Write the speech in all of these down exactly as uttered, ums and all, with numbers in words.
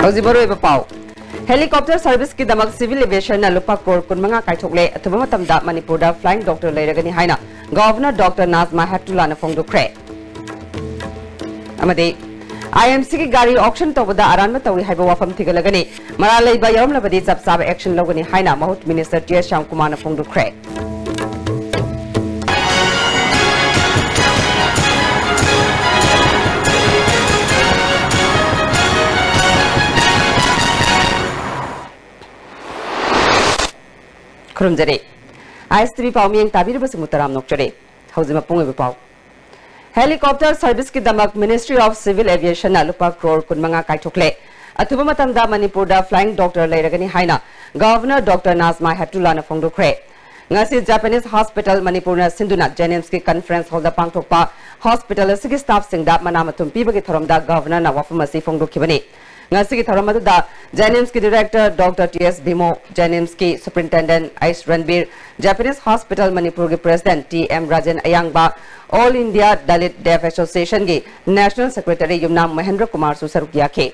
ꯍꯧꯖꯤꯛ ꯃꯔꯨꯑꯣꯏꯕ ꯄꯥꯎ꯫ ꯍꯦꯂꯤꯀꯣꯞꯇꯔ ꯁꯔꯚꯤꯁꯀꯤꯗꯃꯛ ꯁꯤꯚꯤꯜ ꯑꯦꯚꯤꯌꯦꯁꯟꯅ ꯂꯨꯄꯥ ꯀ꯭ꯔꯣꯔ ꯀꯨꯟꯃꯉꯥ ꯀꯥꯏꯊꯣꯛꯂꯦ꯫ ꯑꯊꯨꯕ ꯃꯇꯝꯗ ꯃꯅꯤꯄꯨꯔꯗ ꯐ꯭ꯂꯥꯏꯡ ꯗꯣꯛꯇꯔ ꯂꯩꯔꯒꯅꯤ ꯍꯥꯏꯅ ꯒꯚꯔꯅꯔ ꯗꯣꯛꯇꯔ ꯅꯥꯖꯃꯥ ꯍꯦꯞꯇꯨꯂꯥꯅ ꯐꯣꯡꯗꯣꯛꯈ꯭ꯔꯦ꯫ ꯑꯃꯗꯤ ꯑꯥꯏ ꯑꯦꯝ ꯁꯤꯒꯤ ꯒꯥꯔꯤ ꯑꯣꯛꯁꯟ ꯇꯧꯕꯗ ꯑꯔꯥꯟꯕ ꯇꯧꯏ ꯍꯥꯏꯕ ꯋꯥꯐꯝ ꯊꯤꯒꯠꯂꯒꯅꯤ꯫ ꯃꯔꯥꯜ ꯂꯩꯕ ꯌꯥꯎꯔꯝꯂꯕꯗꯤ ꯆꯞ ꯆꯥꯕ ꯑꯦꯛꯁꯟ ꯂꯧꯒꯅꯤ ꯍꯥꯏꯅ ꯃꯍꯨꯠ ꯃꯤꯅꯤꯁꯇꯔ ꯇꯤ ꯑꯦꯁ ꯁ꯭ꯌꯥꯝꯀꯨꯃꯥꯔꯅ ꯐꯣꯡꯗꯣꯛꯈ꯭ꯔꯦ꯫ ꯈꯨꯔꯨꯝꯖꯔꯤ꯫ ꯑꯥꯏ ꯑꯦꯁ ꯇꯤ ꯚꯤ ꯄꯥꯎ ꯃꯤꯠꯌꯦꯡ ꯇꯥꯕꯤꯔꯤꯕꯁꯤꯡꯕꯨ ꯇꯔꯥꯝꯅ ꯑꯣꯛꯆꯔꯤ꯫ ꯍꯧꯖꯤꯛ ꯃꯄꯨꯡ ꯑꯣꯏꯕ ꯄꯥꯎ꯫ ꯍꯦꯂꯤꯀꯣꯞꯇꯔ ꯁꯔꯚꯤꯁꯀꯤꯗꯃꯛ Ministry of Civil Aviationꯅ ꯂꯨꯄꯥ ꯀ꯭ꯔꯣꯔ ꯀꯨꯟꯃꯉꯥ ꯀꯥꯏꯊꯣꯛꯂꯦ꯫ ꯑꯊꯨꯕ ꯃꯇꯝꯗ ꯃꯅꯤꯄꯨꯔꯗ ꯐ꯭ꯂꯥꯏꯡ ꯗꯣꯛꯇꯔ ꯂꯩꯔꯒꯅꯤ ꯍꯥꯏꯅ ꯒꯚꯔꯅꯔ ꯗꯣꯛꯇꯔ ꯅꯥꯖꯃꯥ ꯍꯦꯞꯇꯨꯂꯥꯅ ꯐꯣꯡꯗꯣꯛꯈ꯭ꯔꯦ꯫ ꯉꯁꯤ ꯖꯄꯥꯅꯤꯁ ꯍꯣꯁꯄꯤꯇꯥꯜ ꯃꯅꯤꯄꯨꯔꯅ ꯁꯤꯟꯗꯨꯅ ꯖꯦꯅꯤꯝꯁꯀꯤ ꯀꯟꯐꯔꯦꯟꯁ ꯍꯣꯜꯗ ꯄꯥꯡꯊꯣꯛꯄ ꯍꯣꯁꯄꯤꯇꯥꯜ ꯑꯁꯤꯒꯤ ꯁ꯭ꯇꯥꯐꯁꯤꯡꯗ ꯃꯅꯥ ꯃꯊꯨꯝ ꯄꯤꯕꯒꯤ ꯊꯧꯔꯝꯗ ꯒꯚꯔꯅꯔꯅ ꯋꯥꯐꯝ ꯑꯁꯤ ꯐꯣꯡꯗꯣꯛꯈꯤꯕꯅꯤ꯫ ꯉꯁꯤꯒꯤ ꯊꯧꯔꯝ ꯑꯗꯨꯗ ꯖꯦꯅꯤꯝꯁꯀꯤ ꯗꯤꯔꯦꯛꯇꯔ ꯗꯣꯛꯇꯔ ꯇꯤ ꯑꯦꯁ ꯚꯤꯃꯣ, ꯖꯦꯅꯤꯝꯁꯀꯤ superintendent H Ranbir, Japanese hospital ꯃꯅꯤꯄꯨꯔꯒꯤ ꯄ꯭ꯔꯦꯁꯤꯗꯦꯟꯠ ꯇꯤ ꯑꯦꯝ ꯔꯥꯖꯦꯟ ꯑꯌꯥꯡꯕ, ꯑꯣꯜ ꯏꯟꯗꯤꯌꯥ ꯗꯂꯤꯠ ꯗꯦꯐ ꯑꯦꯁꯣꯁꯤꯌꯦꯁꯟꯒꯤ ꯅꯦꯁꯅꯦꯜ ꯁꯦꯀ꯭ꯔꯦꯇꯔꯤ ꯌꯨꯝꯅꯥꯝ ꯃꯍꯦꯟꯗ꯭ꯔ ꯀꯨꯃꯥꯔꯁꯨ ꯁꯔꯨꯛ ꯌꯥꯈꯤ꯫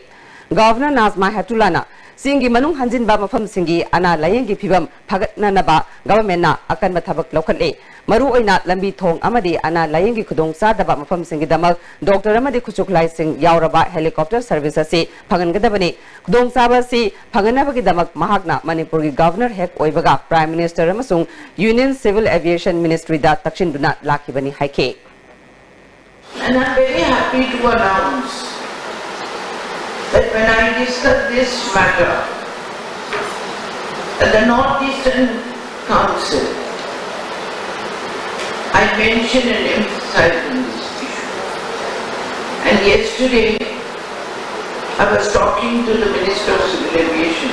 ꯒꯚꯔꯅꯔ ꯅꯥꯖꯃꯥ ꯍꯦꯞꯇꯨꯂꯥꯅ ꯆꯤꯡꯒꯤ ꯃꯅꯨꯡ ꯍꯟꯖꯤꯟꯕ ꯃꯐꯝꯁꯤꯡꯒꯤ ꯑꯅꯥ ꯂꯥꯌꯦꯡꯒꯤ ꯐꯤꯚꯝ ꯐꯒꯠꯅꯅꯕ ꯒꯚꯔꯟꯃꯦꯟꯠꯅ ꯑꯀꯟꯕ ꯊꯕꯛ ꯂꯧꯈꯠꯂꯤ꯫ ꯃꯔꯨꯑꯣꯏꯅ ꯂꯝꯕꯤ ꯊꯣꯡ ꯑꯃꯗꯤ ꯑꯅꯥ ꯂꯥꯌꯦꯡꯒꯤ ꯈꯨꯗꯣꯡꯆꯥꯗꯕ ꯃꯐꯝꯁꯤꯡꯒꯤꯗꯃꯛ ꯗꯣꯛꯇꯔ ꯑꯃꯗꯤ ꯈꯨꯠꯁꯨ ꯈꯨꯠꯂꯥꯏꯁꯤꯡ ꯌꯥꯎꯔꯕ ꯍꯦꯂꯤꯀꯣꯞꯇꯔ ꯁꯔꯚꯤꯁ ꯑꯁꯤ ꯐꯪꯍꯟꯒꯗꯕꯅꯤ꯫ ꯈꯨꯗꯣꯡꯆꯥꯕ ꯑꯁꯤ ꯐꯪꯍꯟꯅꯕꯒꯤꯗꯃꯛ ꯃꯍꯥꯛꯅ ꯃꯅꯤꯄꯨꯔꯒꯤ ꯒꯚꯔꯅꯔ ꯍꯦꯛ ꯑꯣꯏꯕꯒ ꯄ꯭ꯔꯥꯏꯝ ꯃꯤꯅꯤꯁꯇꯔ ꯑꯃꯁꯨꯡ ꯌꯨꯅꯤꯌꯟ ꯁꯤꯚꯤꯜ ꯑꯦꯚꯤꯌꯦꯁꯟ ꯃꯤꯅꯤꯁꯇ꯭ꯔꯤꯗ ꯇꯛꯁꯤꯟꯗꯨꯅ ꯂꯥꯛꯈꯤꯕꯅꯤ ꯍꯥꯏꯈꯤ꯫ And I'm very happy to announce that when I discussed this matter at the Northeastern Council, I mentioned and emphasized on this issue. And yesterday, I was talking to the Minister of Civil Aviation,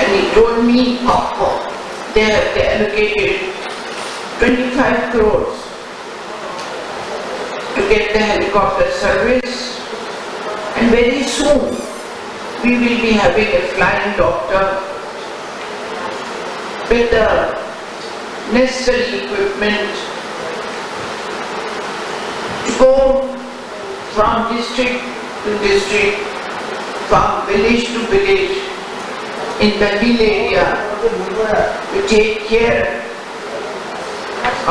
and he told me, oh, they have allocated twenty-five crores to get the helicopter service, and very soon we will be having a flying doctor with the necessary equipment to go from district to district from village to village in the hill area to take care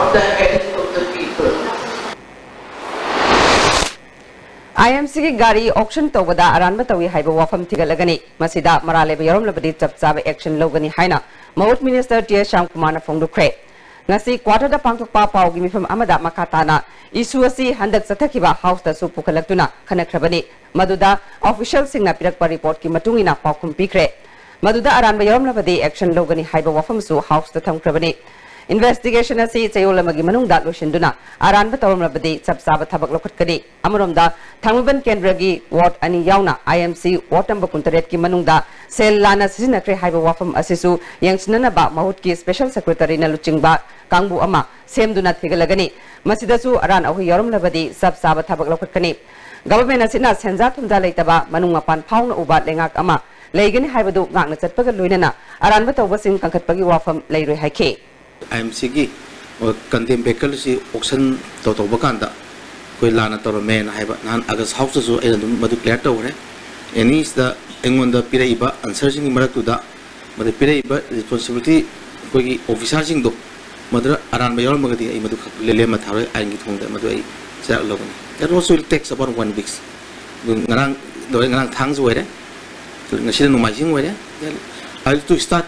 of the health of the people. IMCꯒꯤ ꯒꯥꯔꯤ auction ꯇꯧꯕꯗ ꯑꯔꯥꯟꯕ ꯇꯧꯏ ꯍꯥꯏꯕ ꯋꯥꯐꯝ ꯊꯤꯒꯠꯂꯒꯅꯤ꯫ ꯃꯁꯤꯗ ꯃꯔꯥꯜ ꯂꯩꯕ ꯌꯥꯎꯔꯝꯂꯕꯗꯤ ꯆꯞ ꯆꯥꯕ action ꯂꯧꯒꯅꯤ ꯍꯥꯏꯅ ꯃꯍꯨꯠ minister T S ꯁ꯭ꯌꯥꯝꯀꯨꯃꯥꯔꯅ ꯐꯣꯡꯗꯣꯛꯈ꯭ꯔꯦ꯫ ꯉꯁꯤ quarterꯗ ꯄꯥꯡꯊꯣꯛꯄ ꯄꯥꯎꯒꯤ ꯃꯤꯐꯝ ꯑꯃꯗ ꯃꯈꯥ ꯇꯥꯅ issue ꯑꯁꯤ ꯍꯟꯗꯛ ꯆꯠꯊꯈꯤꯕ houseꯇꯁꯨ ꯄꯨꯈꯠꯂꯛꯇꯨꯅ ꯈꯟꯅꯈ꯭ꯔꯕꯅꯤ꯫ ꯃꯗꯨꯗ officialꯁꯤꯡꯅ ꯄꯤꯔꯛꯄ reportꯀꯤ ꯃꯇꯨꯡ ꯏꯟꯅ ꯄꯥꯎꯈꯨꯝ ꯄꯤꯈ꯭ꯔꯦ꯫ ꯃꯗꯨꯗ ꯑꯔꯥꯟꯕ ꯌꯥꯎꯔꯝꯂꯕꯗꯤ action ꯂꯧꯒꯅꯤ ꯍꯥꯏꯕ ꯋꯥꯐꯝꯁꯨ houseꯇ ꯊꯝꯈ꯭ꯔꯕꯅꯤ꯫ Investigation ꯑꯁꯤ ꯆꯌꯣꯜ ꯑꯃꯒꯤ ꯃꯅꯨꯡꯗ ꯂꯣꯏꯁꯤꯟꯗꯨꯅ ꯑꯔꯥꯟꯕ ꯇꯧꯔꯝꯂꯕꯗꯤ ꯆꯞ ꯆꯥꯕ ꯊꯕꯛ ꯂꯧꯈꯠꯀꯅꯤ꯫ ꯑꯃꯔꯣꯝꯗ ꯊꯥꯡꯃꯩꯕꯟ ꯀꯦꯟꯗ꯭ꯔꯒꯤ ward ꯑꯅꯤ ꯌꯥꯎꯅ IMC ward number ꯀꯨꯟꯇꯔꯦꯠꯀꯤ ꯃꯅꯨꯡꯗ ꯁꯦꯜ ꯂꯥꯟꯅ ꯁꯤꯖꯤꯟꯅꯈ꯭ꯔꯦ ꯍꯥꯏꯕ ꯋꯥꯐꯝ ꯑꯁꯤꯁꯨ ꯌꯦꯡꯁꯤꯟꯅꯅꯕ ꯃꯍꯨꯠꯀꯤ special secretaryꯅ ꯂꯨꯆꯤꯡꯕ ꯀꯥꯡꯕꯨ ꯑꯃ ꯁꯦꯝꯗꯨꯅ ꯊꯤꯒꯠꯂꯒꯅꯤ꯫ ꯃꯁꯤꯗꯁꯨ ꯑꯔꯥꯟ ꯑꯍꯣꯏ ꯌꯥꯎꯔꯝꯂꯕꯗꯤ ꯆꯞ ꯆꯥꯕ ꯊꯕꯛ ꯂꯧꯈꯠꯀꯅꯤ꯫ Government ꯑꯁꯤꯅ ꯁꯦꯟꯖꯥ ꯊꯨꯝꯖꯥ ꯂꯩꯇꯕ, ꯃꯅꯨꯡ ꯃꯄꯥꯟ ꯐꯥꯎꯅ ꯎꯕ ꯂꯩꯉꯥꯛ ꯑꯃ ꯂꯩꯒꯅꯤ ꯍꯥꯏꯕꯗꯨ ꯉꯥꯛꯅ ꯆꯠꯄꯒ ꯂꯣꯏꯅꯅ ꯑꯔꯥꯟꯕ ꯇꯧꯕꯁꯤꯡ ꯀꯟꯈꯠꯄꯒꯤ ꯋꯥꯐꯝ ꯂꯩꯔꯣꯏ ꯍꯥꯏꯈꯤ꯫ IMCꯒꯤ condemn vehicleꯁꯤ auction ꯇꯧ ꯇꯧꯕ ꯀꯥꯟꯗ ꯑꯩꯈꯣꯏ ꯂꯥꯟꯅ ꯇꯧꯔꯝꯃꯦꯅ ꯍꯥꯏꯕ ꯅꯍꯥꯟ August houseꯇꯁꯨ ꯑꯩꯅ ꯑꯗꯨꯝ ꯃꯗꯨ clear ꯇꯧꯈ꯭ꯔꯦ꯫ ꯑꯦꯅꯤꯁꯤꯗ ꯑꯩꯉꯣꯟꯗ ꯄꯤꯔꯛꯏꯕ answerꯁꯤꯡꯒꯤ ꯃꯔꯛꯇꯨꯗ ꯃꯗꯨ ꯄꯤꯔꯛꯏꯕ responsibility ꯑꯩꯈꯣꯏꯒꯤ officerꯁꯤꯡꯗꯣ ꯃꯗꯨꯗ ꯑꯔꯥꯟꯕ ꯌꯥꯎꯔꯝꯃꯒꯗꯤ ꯑꯩ ꯃꯗꯨ ꯈꯛ ꯂꯦꯝꯅ ꯊꯥꯔꯣꯏ, ꯑꯥꯏꯟꯒꯤ ꯊꯣꯡꯗ ꯃꯗꯨ ꯑꯩ ꯆꯩꯔꯥꯛ ꯂꯧꯒꯅꯤ꯫ That also will takes about one weeks꯫ ꯑꯗꯨ ꯉꯔꯥꯡ ꯂꯣꯏꯔꯦ, ꯉꯔꯥꯡ ꯊꯥꯡꯖ ꯑꯣꯏꯔꯦ, ꯉꯁꯤꯅ ꯅꯣꯡꯃꯥꯏꯖꯤꯡ ꯑꯣꯏꯔꯦ꯫ Then I will to start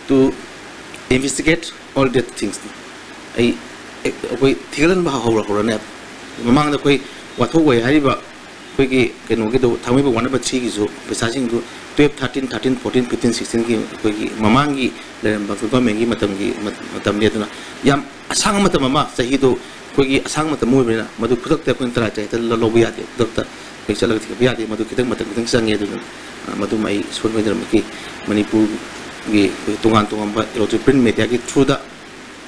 to investigate all that things꯫ ꯑꯩ ꯑꯩꯈꯣꯏ ꯊꯤꯒꯠꯍꯟꯕ ꯍꯧꯔ ꯍꯧꯔꯅꯦꯕ꯫ ꯃꯃꯥꯡꯗ ꯑꯩꯈꯣꯏ ꯋꯥꯊꯣꯛ ꯑꯣꯏ ꯍꯥꯏꯔꯤꯕ ꯑꯩꯈꯣꯏꯒꯤ ꯀꯩꯅꯣꯒꯤꯗꯣ, ꯊꯥꯡꯃꯩꯕꯟ one number threeꯒꯤꯁꯨ ꯄꯩꯁꯥꯁꯤꯡꯗꯨ twelve, thirteen, thirteen, fourteen, fifteen, sixteenꯒꯤ ꯑꯩꯈꯣꯏꯒꯤ ꯃꯃꯥꯡꯒꯤ ꯂꯩꯔꯝꯕ governmentꯀꯤ ꯃꯇꯝꯒꯤ ꯃꯇꯝꯅꯤ꯫ ꯑꯗꯨꯅ ꯌꯥꯝ ꯑꯁꯥꯡꯕ ꯃꯇꯝ ꯑꯃ, ꯆꯍꯤꯗꯣ ꯑꯩꯈꯣꯏꯒꯤ ꯑꯁꯥꯡꯕ ꯃꯇꯝ ꯑꯃ ꯑꯣꯏꯕꯅꯤꯅ ꯃꯗꯨ ꯈꯨꯗꯛꯇ ꯑꯩꯈꯣꯏꯅ ꯇꯔꯥꯏ ꯇꯔꯥꯏꯗ ꯂꯧꯕ ꯌꯥꯗꯦ, ꯈꯨꯗꯛꯇ ꯑꯩꯈꯣꯏ ꯆꯠꯂꯒ ꯊꯤꯒꯠꯄ ꯌꯥꯗꯦ꯫ ꯃꯗꯨ ꯈꯤꯇꯪ ꯃꯇꯝ ꯈꯤꯇꯪ ꯆꯪꯉꯦ꯫ ꯑꯗꯨꯅ ꯃꯗꯨꯃ ꯑꯩ ꯁꯣꯏꯗꯅꯃꯛꯀꯤ ꯃꯅꯤꯄꯨꯔꯒꯤ ꯑꯩꯈꯣꯏ ꯇꯣꯉꯥꯟ ꯇꯣꯉꯥꯟꯕ electronic print mediaꯒꯤ throughꯗ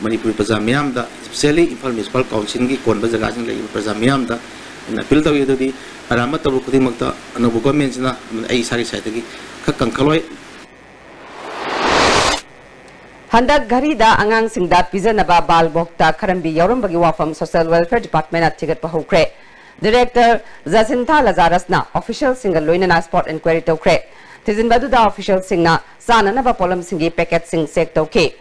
ꯃꯅꯤꯄꯨꯔ ꯄ꯭ꯔꯖꯥ ꯃꯤꯌꯥꯝꯗ, especially ꯏꯝꯐꯥꯜ municipal councilꯒꯤ ꯀꯣꯟꯕ ꯖꯒꯥꯁꯤꯡ ꯂꯩꯔꯤꯕ ꯄ꯭ꯔꯖꯥ ꯃꯤꯌꯥꯝꯗ ꯑꯩꯅ appeal ꯇꯧꯏ꯫ ꯑꯗꯨꯗꯤ ꯑꯔꯥꯟꯕ ꯇꯧꯕ ꯈꯨꯗꯤꯡꯃꯛꯇ ꯑꯅꯧꯕ governmentꯁꯤꯅ ꯑꯩ ꯏꯁꯥꯒꯤ sideꯇꯒꯤ ꯈꯔ ꯀꯟꯈꯠꯂꯣꯏ꯫ ꯍꯟꯗꯛ ꯘꯔꯤꯗ ꯑꯉꯥꯡꯁꯤꯡꯗ ꯄꯤꯖꯅꯕ ꯕꯥꯜ ꯚꯣꯛꯇ ꯈꯔꯝꯕꯤ ꯌꯥꯎꯔꯝꯕꯒꯤ ꯋꯥꯐꯝ Social Welfare Departmentꯅ ꯊꯤꯒꯠꯄ ꯍꯧꯈ꯭ꯔꯦ꯫ Director ꯖꯁꯤꯟꯊꯥ ꯂꯖꯥꯔꯁꯅ officialꯁꯤꯡꯒ ꯂꯣꯏꯅꯅ spot enquiry ꯇꯧꯈ꯭ꯔꯦ꯫ ꯊꯤꯖꯤꯟꯕ ꯑꯗꯨꯗ officialꯁꯤꯡꯅ ꯆꯥꯅꯅꯕ ꯄꯣꯠꯂꯝꯁꯤꯡꯒꯤ packetꯁꯤꯡ check ꯇꯧꯈꯤ꯫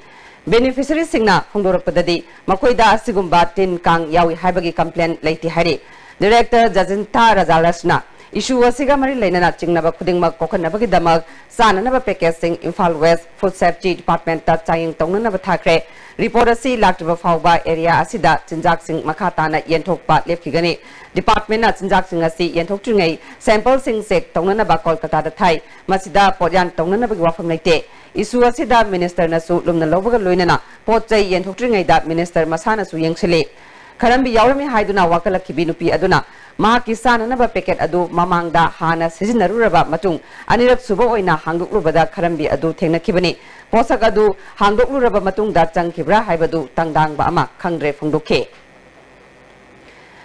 Beneficiaryꯁꯤꯡꯅ ꯐꯣꯡꯗꯣꯔꯛꯄꯗꯗꯤ ꯃꯈꯣꯏꯗ ꯑꯁꯤꯒꯨꯝꯕ ꯇꯤꯟ ꯀꯥꯡ ꯌꯥꯎꯏ ꯍꯥꯏꯕꯒꯤ complaint ꯂꯩꯇꯦ ꯍꯥꯏꯔꯤ꯫ Director ꯖꯁꯤꯟꯊꯥ ꯂꯖꯥꯔꯁꯅ issue ꯑꯁꯤꯒ ꯃꯔꯤ ꯂꯩꯅꯅ ꯆꯤꯡꯅꯕ ꯈꯨꯗꯤꯡꯃꯛ ꯀꯣꯛꯍꯟꯅꯕꯒꯤꯗꯃꯛ ꯆꯥꯅꯅꯕ packetꯁꯤꯡ ꯏꯝꯐꯥꯜ West Food Safety Departmentꯇ ꯆꯥꯡꯌꯦꯡ ꯇꯧꯅꯅꯕ ꯊꯥꯈ꯭ꯔꯦ꯫ Report ꯑꯁꯤ ꯂꯥꯛꯇ꯭ꯔꯤꯕ ꯐꯥꯎꯕ area ꯑꯁꯤꯗ ꯆꯤꯟꯖꯥꯛꯁꯤꯡ ꯃꯈꯥ ꯇꯥꯅ ꯌꯦꯟꯊꯣꯛꯄ ꯂꯦꯞꯈꯤꯒꯅꯤ꯫ Departmentꯅ ꯆꯤꯟꯖꯥꯛꯁꯤꯡ ꯑꯁꯤ ꯌꯦꯟꯊꯣꯛꯇ꯭ꯔꯤꯉꯩ sampleꯁꯤꯡ check ꯇꯧꯅꯅꯕ ꯀꯣꯜꯀꯇꯥꯗ ꯊꯥꯏ꯫ ꯃꯁꯤꯗ ꯄꯣꯠꯌꯥꯟ ꯇꯧꯅꯅꯕꯒꯤ ꯋꯥꯐꯝ ꯂꯩꯇꯦ꯫ Issue ꯑꯁꯤꯗ ministerꯅꯁꯨ ꯂꯨꯝꯅ ꯂꯧꯕꯒ ꯂꯣꯏꯅꯅ ꯄꯣꯠ ꯆꯩ ꯌꯦꯟꯊꯣꯛꯇ꯭ꯔꯤꯉꯩꯗ minister ꯃꯁꯥꯅꯁꯨ ꯌꯦꯡꯁꯤꯜꯂꯤ꯫ ꯈꯔꯝꯕꯤ ꯌꯥꯎꯔꯝꯃꯤ ꯍꯥꯏꯗꯨꯅ ꯋꯥꯀꯠꯂꯛꯈꯤꯕꯤ ꯅꯨꯄꯤ ꯑꯗꯨꯅ ꯃꯍꯥꯛꯀꯤ ꯆꯥꯅꯅꯕ packet ꯑꯗꯨ ꯃꯃꯥꯡꯗ ꯍꯥꯟꯅ ꯁꯤꯖꯤꯟꯅꯔꯨꯔꯕ ꯃꯇꯨꯡ ꯑꯅꯤꯔꯛ ꯁꯨꯕ ꯑꯣꯏꯅ ꯍꯥꯡꯗꯣꯛꯂꯨꯕꯗ ꯈꯔꯝꯕꯤ ꯑꯗꯨ ꯊꯦꯡꯅꯈꯤꯕꯅꯤ꯫ ꯄꯣꯠꯁꯛ ꯑꯗꯨ ꯍꯥꯡꯗꯣꯛꯂꯨꯔꯕ ꯃꯇꯨꯡꯗ ꯆꯪꯈꯤꯕ꯭ꯔꯥ ꯍꯥꯏꯕꯗꯨ ꯇꯪꯗꯥꯡꯕ ꯑꯃ ꯈꯪꯗ꯭ꯔꯦ ꯐꯣꯡꯗꯣꯛꯈꯤ꯫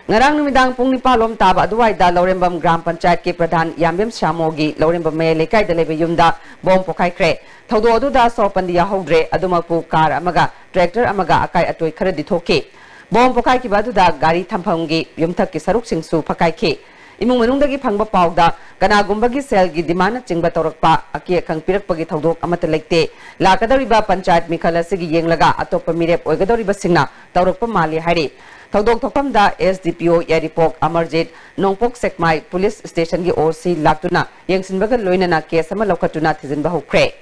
ꯉꯔꯥꯡ ꯅꯨꯃꯤꯗꯥꯡ ꯄꯨꯡ ꯅꯤꯄꯥꯜ ꯂꯣꯝ ꯇꯥꯕ ꯑꯗꯨꯋꯥꯏꯗ ꯂꯧꯔꯦꯝꯕꯝ ꯒ꯭ꯔꯥꯝ ꯄꯟꯆꯥꯌꯠꯀꯤ ꯄ꯭ꯔꯙꯥꯟ ꯌꯥꯝꯕꯦꯝ ꯁ꯭ꯌꯥꯃꯣꯒꯤ ꯂꯧꯔꯦꯝꯕꯝ ꯃꯌꯥꯏ ꯂꯩꯀꯥꯏꯗ ꯂꯩꯕ ꯌꯨꯝꯗ ꯕꯣꯝ ꯄꯣꯈꯥꯏꯈ꯭ꯔꯦ꯫ ꯊꯧꯗꯣꯛ ꯑꯗꯨꯗ ꯁꯣꯛꯄꯟꯗꯤ ꯌꯥꯎꯍꯧꯗ꯭ꯔꯦ꯫ ꯑꯗꯨꯃꯛꯄꯨ ꯀꯥꯔ ꯑꯃꯒ ꯇ꯭ꯔꯦꯛꯇꯔ ꯑꯃꯒ ꯑꯀꯥꯏ ꯑꯇꯣꯏ ꯈꯔꯗꯤ ꯊꯣꯛꯈꯤ꯫ ꯕꯣꯝ ꯄꯣꯈꯥꯏꯈꯤꯕ ꯑꯗꯨꯗ ꯒꯥꯔꯤ ꯊꯝꯐꯝꯒꯤ ꯌꯨꯝꯊꯛꯀꯤ ꯁꯔꯨꯛꯁꯤꯡꯁꯨ ꯐꯛꯀꯥꯏꯈꯤ꯫ ꯏꯃꯨꯡ ꯃꯅꯨꯡꯗꯒꯤ ꯐꯪꯕ ꯄꯥꯎꯗ ꯀꯅꯥꯒꯨꯝꯕꯒꯤ ꯁꯦꯜꯒꯤ ꯗꯤꯃꯥꯟꯅꯆꯤꯡꯕ ꯇꯧꯔꯛꯄ, ꯑꯀꯤ ꯑꯈꯪ ꯄꯤꯔꯛꯄꯒꯤ ꯊꯧꯗꯣꯛ ꯑꯃꯠꯇ ꯂꯩꯇꯦ꯫ ꯂꯥꯛꯀꯗꯧꯔꯤꯕ ꯄꯟꯆꯥꯌꯠ ꯃꯤꯈꯜ ꯑꯁꯤꯒꯤ ꯌꯦꯡꯂꯒ ꯑꯇꯣꯞꯄ ꯃꯤꯔꯦꯞ ꯑꯣꯏꯒꯗꯧꯔꯤꯕꯁꯤꯡꯅ ꯇꯧꯔꯛꯄ ꯃꯥꯜꯂꯤ ꯍꯥꯏꯔꯤ꯫ ꯊꯧꯗꯣꯛ ꯊꯣꯛꯐꯝꯗ S D P O ꯌꯥꯏꯔꯤꯄꯣꯛ ꯑꯃꯔꯖꯤꯠ, ꯅꯣꯡꯄꯣꯛ ꯁꯦꯛꯃꯥꯏ ꯄꯨꯂꯤꯁ ꯁ꯭ꯇꯦꯁꯟꯒꯤ O C ꯂꯥꯛꯇꯨꯅ ꯌꯦꯡꯁꯤꯟꯕꯒ ꯂꯣꯏꯅꯅ ꯀꯦꯁ ꯑꯃ ꯂꯧꯈꯠꯇꯨꯅ ꯊꯤꯖꯤꯟꯕ ꯍꯧꯈ꯭ꯔꯦ꯫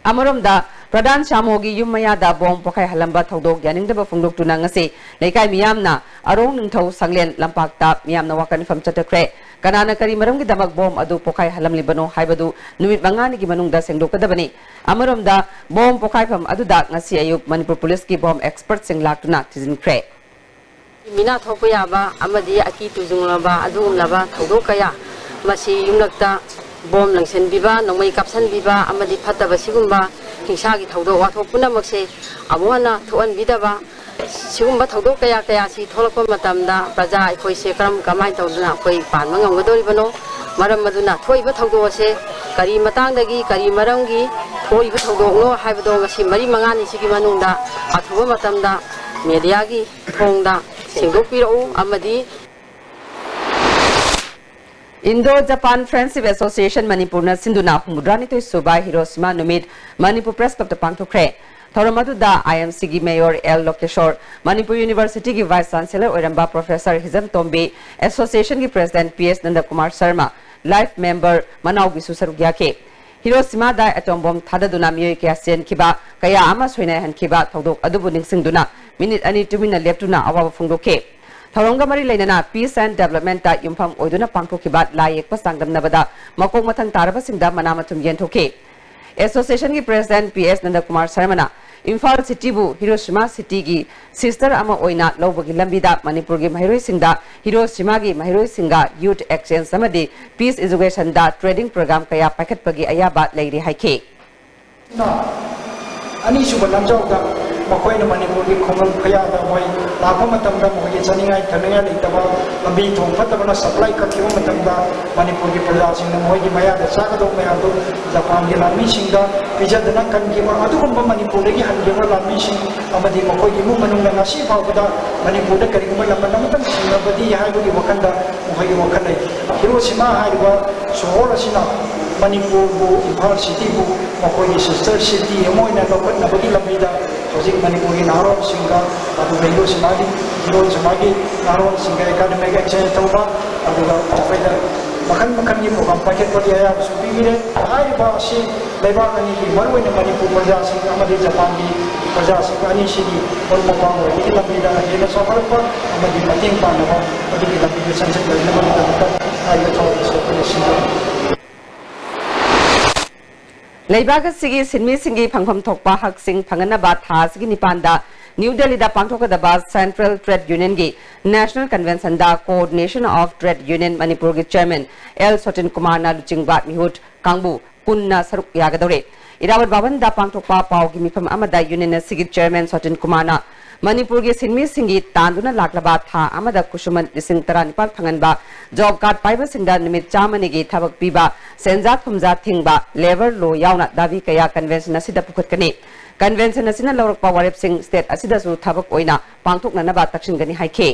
ꯑꯃꯔꯣꯝꯗ, ꯄ꯭ꯔꯙꯥꯟ ꯁ꯭ꯌꯥꯃꯣꯒꯤ ꯌꯨꯝ ꯃꯌꯥꯗ ꯕꯣꯝ ꯄꯣꯈꯥꯏꯍꯜꯂꯝꯕ ꯊꯧꯗꯣꯛ ꯌꯥꯅꯤꯡꯗꯕ ꯐꯣꯡꯗꯣꯛꯇꯨꯅ ꯉꯁꯤ ꯂꯩꯀꯥꯏ ꯃꯤꯌꯥꯝꯅ ꯑꯔꯣꯡ ꯅꯤꯡꯊꯧ ꯁꯪꯂꯦꯟ ꯂꯝꯄꯥꯛꯇ ꯃꯤꯌꯥꯝꯅ ꯋꯥꯀꯠ ꯃꯤꯐꯝ ꯆꯠꯊꯈ꯭ꯔꯦ꯫ ꯀꯅꯥꯅ ꯀꯔꯤ ꯃꯔꯝꯒꯤꯗꯃꯛ ꯕꯣꯝ ꯑꯗꯨ ꯄꯣꯈꯥꯏꯍꯜꯂꯝꯂꯤꯕꯅꯣ ꯍꯥꯏꯕꯗꯨ ꯅꯨꯃꯤꯠ ꯃꯉꯥꯅꯤꯒꯤ ꯃꯅꯨꯡꯗ ꯁꯦꯡꯗꯣꯛꯀꯗꯕꯅꯤ꯫ ꯑꯃꯔꯣꯝꯗ, ꯕꯣꯝ ꯄꯣꯈꯥꯏꯐꯝ ꯑꯗꯨꯗ ꯉꯁꯤ ꯑꯌꯨꯛ ꯃꯅꯤꯄꯨꯔ ꯄꯨꯂꯤꯁꯀꯤ ꯕꯣꯝ ꯑꯦꯛꯁꯄꯔꯠꯁꯤꯡ ꯂꯥꯛꯇꯨꯅ ꯊꯤꯖꯤꯟꯈ꯭ꯔꯦ꯫ ꯃꯤꯅꯥ ꯊꯣꯛꯄ ꯌꯥꯕ ꯑꯃꯗꯤ ꯑꯀꯤ ꯇꯨꯖꯨꯡꯂꯕ ꯑꯗꯨꯒꯨꯝꯂꯕ ꯊꯧꯗꯣꯛ ꯀꯌꯥ, ꯃꯁꯤ ꯌꯨꯝꯂꯛꯇ ꯕꯣꯝ ꯂꯪꯁꯤꯟꯕꯤꯕ, ꯅꯣꯡꯃꯩ ꯀꯥꯞꯁꯤꯟꯕꯤꯕ ꯑꯃꯗꯤ ꯐꯠꯇꯕ ꯁꯤꯒꯨꯝꯕ ꯍꯤꯡꯁꯥꯒꯤ ꯊꯧꯗꯣꯛ ꯋꯥꯊꯣꯛ ꯄꯨꯝꯅꯃꯛꯁꯦ ꯑꯃꯨꯛ ꯍꯟꯅ ꯊꯣꯛꯍꯟꯕꯤꯗꯕ, ꯁꯤꯒꯨꯝꯕ ꯊꯧꯗꯣꯛ ꯀꯌꯥ ꯀꯌꯥꯁꯤ ꯊꯣꯛꯂꯛꯄ ꯃꯇꯝꯗ ꯄ꯭ꯔꯖꯥ ꯑꯩꯈꯣꯏꯁꯦ ꯀꯔꯝ ꯀꯃꯥꯏꯅ ꯇꯧꯗꯨꯅ ꯑꯩꯈꯣꯏ ꯄꯥꯟꯕ ꯉꯝꯒꯗꯧꯔꯤꯕꯅꯣ? ꯃꯔꯝ ꯑꯗꯨꯅ ꯊꯣꯛꯏꯕ ꯊꯧꯗꯣꯛ ꯑꯁꯦ ꯀꯔꯤ ꯃꯇꯥꯡꯗꯒꯤ, ꯀꯔꯤ ꯃꯔꯝꯒꯤ ꯊꯣꯛꯏꯕ ꯊꯧꯗꯣꯛꯅꯣ ꯍꯥꯏꯕꯗꯣ ꯉꯁꯤ ꯃꯔꯤ ꯃꯉꯥꯅꯤꯁꯤꯒꯤ ꯃꯅꯨꯡꯗ ꯑꯊꯨꯕ ꯃꯇꯝꯗ ꯃꯦꯗꯤꯌꯥꯒꯤ ꯊꯣꯡꯗ ꯁꯦꯡꯗꯣꯛꯄꯤꯔꯛꯎ ꯑꯃꯗꯤ Indo Japan Friendship Association ꯃꯅꯤꯄꯨꯔꯅ ꯁꯤꯟꯗꯨꯅ ꯍꯨꯝꯐꯨꯇꯔꯥꯅꯤꯊꯣꯏ ꯁꯨꯕ ꯍꯤꯔꯣꯁꯤꯃꯥ ꯅꯨꯃꯤꯠ ꯃꯅꯤꯄꯨꯔ ꯄ꯭ꯔꯦꯁ ꯀ꯭ꯂꯕꯇ ꯄꯥꯡꯊꯣꯛꯈ꯭ꯔꯦ꯫ ꯊꯧꯔꯝ ꯑꯗꯨꯗ ꯑꯥꯏ ꯑꯦꯝ ꯁꯤꯒꯤ ꯃꯦꯌꯣꯔ ꯑꯦꯜ ꯂꯣꯀꯦꯁꯣꯔ, ꯃꯅꯤꯄꯨꯔ ꯌꯨꯅꯤꯚꯔꯁꯤꯇꯤꯒꯤ ꯚꯥꯏꯁ ꯆꯥꯟꯁꯦꯂꯔ ꯑꯣꯏꯔꯝꯕ ꯄ꯭ꯔꯣꯐꯦꯁꯔ ꯍꯤꯖꯝ ꯇꯣꯝꯕꯤ, ꯑꯦꯁꯣꯁꯤꯌꯦꯁꯟꯒꯤ president P S Nandakumar Sharma, life member ꯃꯅꯥꯎꯒꯤꯁꯨ ꯁꯔꯨꯛ ꯌꯥꯈꯤ꯫ ꯍꯤꯔꯣꯁꯤꯃꯥꯗ ꯑꯦꯇꯣꯝ ꯕꯣꯝ ꯊꯥꯗꯗꯨꯅ ꯃꯤꯑꯣꯏ ꯀꯌꯥ ꯁꯤꯍꯟꯈꯤꯕ, ꯀꯌꯥ ꯑꯃ ꯁꯣꯏꯅꯥꯏꯍꯟꯈꯤꯕ ꯊꯧꯗꯣꯛ ꯑꯗꯨꯕꯨ ꯅꯤꯡꯁꯤꯡꯗꯨꯅ ꯃꯤꯅꯤꯠ ꯑꯅꯤ ꯇꯨꯃꯤꯟꯅ ꯂꯦꯞꯇꯨꯅ ꯑꯋꯥꯕ ꯐꯣꯡꯗꯣꯛꯈꯤ꯫ ꯊꯧꯔꯝꯒ ꯃꯔꯤ ꯂꯩꯅꯅ Peace and Developmentꯇ ꯌꯨꯝꯐꯝ ꯑꯣꯏꯗꯨꯅ ꯄꯥꯡꯊꯣꯛꯈꯤꯕ ꯂꯥꯏ ꯌꯦꯛꯄ ꯆꯥꯡꯗꯝꯅꯕꯗ ꯃꯀꯣꯛ ꯃꯊꯪ ꯇꯥꯔꯕꯁꯤꯡꯗ ꯃꯅꯥ ꯃꯊꯨꯝ ꯌꯦꯟꯊꯣꯛꯈꯤ꯫ ꯑꯦꯁꯣꯁꯤꯌꯦꯁꯟꯒꯤ ꯄ꯭ꯔꯦꯁꯤꯗꯦꯟꯠ ꯄꯤ ꯑꯦꯁ ꯅꯟꯗꯀꯨꯃꯥꯔ ꯁꯔꯃꯅ ꯏꯝꯐꯥꯜ ꯁꯤꯇꯤꯕꯨ ꯍꯤꯔꯣꯁꯤꯃꯥ ꯁꯤꯇꯤꯒꯤ ꯁꯤꯁꯇꯔ ꯑꯃ ꯑꯣꯏꯅ ꯂꯧꯕꯒꯤ ꯂꯝꯕꯤꯗ ꯃꯅꯤꯄꯨꯔꯒꯤ ꯃꯍꯩꯔꯣꯏꯁꯤꯡꯗ ꯍꯤꯔꯣꯁꯤꯃꯥꯒꯤ ꯃꯍꯩꯔꯣꯏꯁꯤꯡꯒ ꯌꯨꯊ ꯑꯦꯛꯁꯆꯦꯟꯖ ꯑꯃꯗꯤ ꯄꯤꯁ ꯏꯖꯨꯀꯦꯁꯟꯗ ꯇ꯭ꯔꯦꯅꯤꯡ ꯄ꯭ꯔꯣꯒ꯭ꯔꯥꯝ ꯀꯌꯥ ꯄꯥꯏꯈꯠꯄꯒꯤ ꯑꯌꯥꯕ ꯂꯩꯔꯤ ꯍꯥꯏꯈꯤ꯫ ꯑꯅꯤꯁꯨꯕ ꯂꯝꯖꯥꯎꯗ ꯃꯈꯣꯏꯅ ꯃꯅꯤꯄꯨꯔꯒꯤ ꯈꯨꯡꯒꯪ ꯀꯌꯥꯗ ꯃꯣꯏ ꯂꯥꯛꯄ ꯃꯇꯝꯗ ꯃꯈꯣꯏꯒꯤ ꯆꯥꯅꯤꯡꯉꯥꯏ ꯊꯛꯅꯤꯡꯉꯥꯏ ꯂꯩꯇꯕ, ꯂꯝꯕꯤ ꯊꯣꯡ ꯐꯠꯇꯕꯅ ꯁꯄ꯭ꯂꯥꯏ ꯀꯛꯈꯤꯕ ꯃꯇꯝꯗ ꯃꯅꯤꯄꯨꯔꯒꯤ ꯄ꯭ꯔꯖꯥꯁꯤꯡꯅ ꯃꯈꯣꯏꯒꯤ ꯃꯌꯥꯗ ꯆꯥꯒꯗꯧꯕ ꯃꯌꯥꯝꯗꯨ ꯖꯄꯥꯟꯒꯤ ꯂꯥꯟꯃꯤꯁꯤꯡꯗ ꯄꯤꯖꯗꯅ ꯀꯟꯈꯤꯕ ꯑꯗꯨꯒꯨꯝꯕ ꯃꯅꯤꯄꯨꯔꯗꯒꯤ ꯍꯟꯈꯤꯕ ꯂꯥꯟꯃꯤꯁꯤꯡ ꯑꯃꯗꯤ ꯃꯈꯣꯏꯒꯤ ꯏꯃꯨꯡ ꯃꯅꯨꯡꯅ ꯉꯁꯤ ꯐꯥꯎꯕꯗ ꯃꯅꯤꯄꯨꯔꯗ ꯀꯔꯤꯒꯨꯝꯕ ꯂꯃꯟ ꯑꯃꯇꯪ ꯁꯤꯡꯅꯕꯗꯤ ꯍꯥꯏꯕꯒꯤ ꯋꯥꯈꯜꯗ ꯃꯈꯣꯏꯒꯤ ꯋꯥꯈꯜ ꯂꯩ꯫ ꯍꯤꯔꯣꯁꯤꯃꯥ ꯍꯥꯏꯔꯤꯕ ꯁꯣꯍꯣꯔ ꯑꯁꯤꯅ ꯃꯅꯤꯄꯨꯔꯕꯨ, ꯏꯝꯐꯥꯜ ꯁꯤꯇꯤꯕꯨ ꯃꯈꯣꯏꯒꯤ ꯁꯤꯁꯇꯔ ꯁꯤꯇꯤ ꯑꯃ ꯑꯣꯏꯅ ꯂꯧꯈꯠꯅꯕꯒꯤ ꯂꯝꯕꯤꯗ ꯍꯧꯖꯤꯛ ꯃꯅꯤꯄꯨꯔꯒꯤ ꯅꯍꯥꯔꯣꯜꯁꯤꯡꯒ, ꯑꯗꯨꯒ ꯍꯤꯔꯣꯁꯤꯃꯥꯒꯤ, ꯍꯤꯔꯣꯁꯤꯃꯥꯒꯤ ꯅꯍꯥꯔꯣꯜꯁꯤꯡꯒ ꯑꯦꯀꯥꯗꯃꯤꯛ ꯑꯦꯛꯁꯆꯦꯟꯖ ꯇꯧꯕ, ꯑꯗꯨꯒ ꯃꯈꯣꯏꯗ ꯃꯈꯜ ꯃꯈꯜꯒꯤ ꯄ꯭ꯔꯣꯒ꯭ꯔꯥꯝ ꯄꯥꯏꯈꯠꯄꯒꯤ ꯑꯌꯥꯕꯁꯨ ꯄꯤꯕꯤꯔꯦ꯫ ꯍꯥꯏꯔꯤꯕ ꯑꯁꯤ ꯂꯩꯕꯥꯛ ꯑꯅꯤꯒꯤ, ꯃꯔꯨꯑꯣꯏꯅ ꯃꯅꯤꯄꯨꯔ ꯄ꯭ꯔꯖꯥꯁꯤꯡ ꯑꯃꯗꯤ ꯖꯄꯥꯟꯒꯤ ꯄ꯭ꯔꯖꯥꯁꯤꯡ ꯑꯅꯤꯁꯤꯒꯤ ꯃꯔꯨꯞ ꯃꯄꯥꯡ ꯑꯣꯏꯕꯒꯤ ꯂꯝꯕꯤꯗ ꯍꯦꯟꯅ ꯆꯥꯎꯈꯠꯂꯛꯄ ꯑꯃꯗꯤ ꯃꯇꯦꯡ ꯄꯥꯡꯅꯕ ꯑꯗꯨꯒꯤ ꯂꯝꯕꯤꯗ ꯆꯪꯁꯤꯟꯅꯅꯕꯒꯤꯗꯃꯛꯇ ꯍꯥꯏꯔꯤꯕ ꯊꯧꯔꯝ ꯑꯁꯤ ꯑꯩꯈꯣꯏꯅ ꯁꯤꯟꯖꯕꯅꯤ꯫ ꯂꯩꯕꯥꯛ ꯑꯁꯤꯒꯤ ꯁꯤꯟꯃꯤꯁꯤꯡꯒꯤ ꯐꯪꯐꯝ ꯊꯣꯛꯄ ꯍꯛꯁꯤꯡ ꯐꯪꯍꯟꯅꯕ ꯊꯥ ꯑꯁꯤꯒꯤ ꯅꯤꯄꯥꯟꯗ ꯅ꯭ꯌꯨ ꯗꯦꯜꯂꯤꯗ ꯄꯥꯡꯊꯣꯛꯀꯗꯕ ꯁꯦꯟꯇ꯭ꯔꯦꯜ ꯇ꯭ꯔꯦꯗ ꯌꯨꯅꯤꯌꯟꯒꯤ ꯅꯦꯁꯅꯦꯜ ꯀꯟꯚꯦꯟꯁꯟꯗ Coordination of Trade Union ꯃꯅꯤꯄꯨꯔꯒꯤ ꯆꯦꯌꯔꯃꯦꯟ ꯑꯦꯜ ꯁꯣꯇꯤꯟ ꯀꯨꯃꯥꯔꯅ ꯂꯨꯆꯤꯡꯕ ꯃꯤꯍꯨꯠ ꯀꯥꯡꯕꯨ ꯄꯨꯟꯅ ꯁꯔꯨꯛ ꯌꯥꯒꯗꯧꯔꯦ꯫ ꯏꯔꯥꯕꯣꯠ ꯚꯕꯟꯗ ꯄꯥꯡꯊꯣꯛꯄ ꯄꯥꯎꯒꯤ ꯃꯤꯐꯝ ꯑꯃꯗ ꯌꯨꯅꯤꯌꯟ ꯑꯁꯤꯒꯤ ꯆꯦꯌꯔꯃꯦꯟ ꯁꯣꯇꯤꯟ ꯀꯨꯃꯥꯔꯅ ꯃꯅꯤꯄꯨꯔꯒꯤ ꯁꯤꯟꯃꯤꯁꯤꯡꯒꯤ ꯇꯥꯟꯗꯨꯅ ꯂꯥꯛꯂꯕ ꯊꯥ ꯑꯃꯗ ꯈꯨꯠꯁꯨꯃꯟ ꯂꯤꯁꯤꯡ ꯇꯔꯥꯅꯤꯄꯥꯜ ꯐꯪꯍꯟꯕ, ꯖꯣꯕ ꯀꯥꯔꯗ ꯄꯥꯏꯕꯁꯤꯡꯗ ꯅꯨꯃꯤꯠ ꯆꯥꯝꯃꯅꯤꯒꯤ ꯊꯕꯛ ꯄꯤꯕ, ꯁꯦꯟꯖꯥ ꯊꯨꯝꯖꯥ ꯊꯤꯡꯕ, ꯂꯦꯕꯔ ꯂꯣ ꯌꯥꯎꯅ ꯗꯥꯕꯤ ꯀꯌꯥ ꯀꯟꯚꯦꯟꯁꯟ ꯑꯁꯤꯗ ꯄꯨꯈꯠꯀꯅꯤ꯫ ꯀꯟꯚꯦꯟꯁꯟ ꯑꯁꯤꯅ ꯂꯧꯔꯛꯄ ꯋꯥꯔꯦꯞꯁꯤꯡ ꯁ꯭ꯇꯦꯠ ꯑꯁꯤꯗꯁꯨ ꯊꯕꯛ ꯑꯣꯏꯅ ꯄꯥꯡꯊꯣꯛꯅꯅꯕ ꯇꯛꯁꯤꯟꯒꯅꯤ ꯍꯥꯏꯈꯤ꯫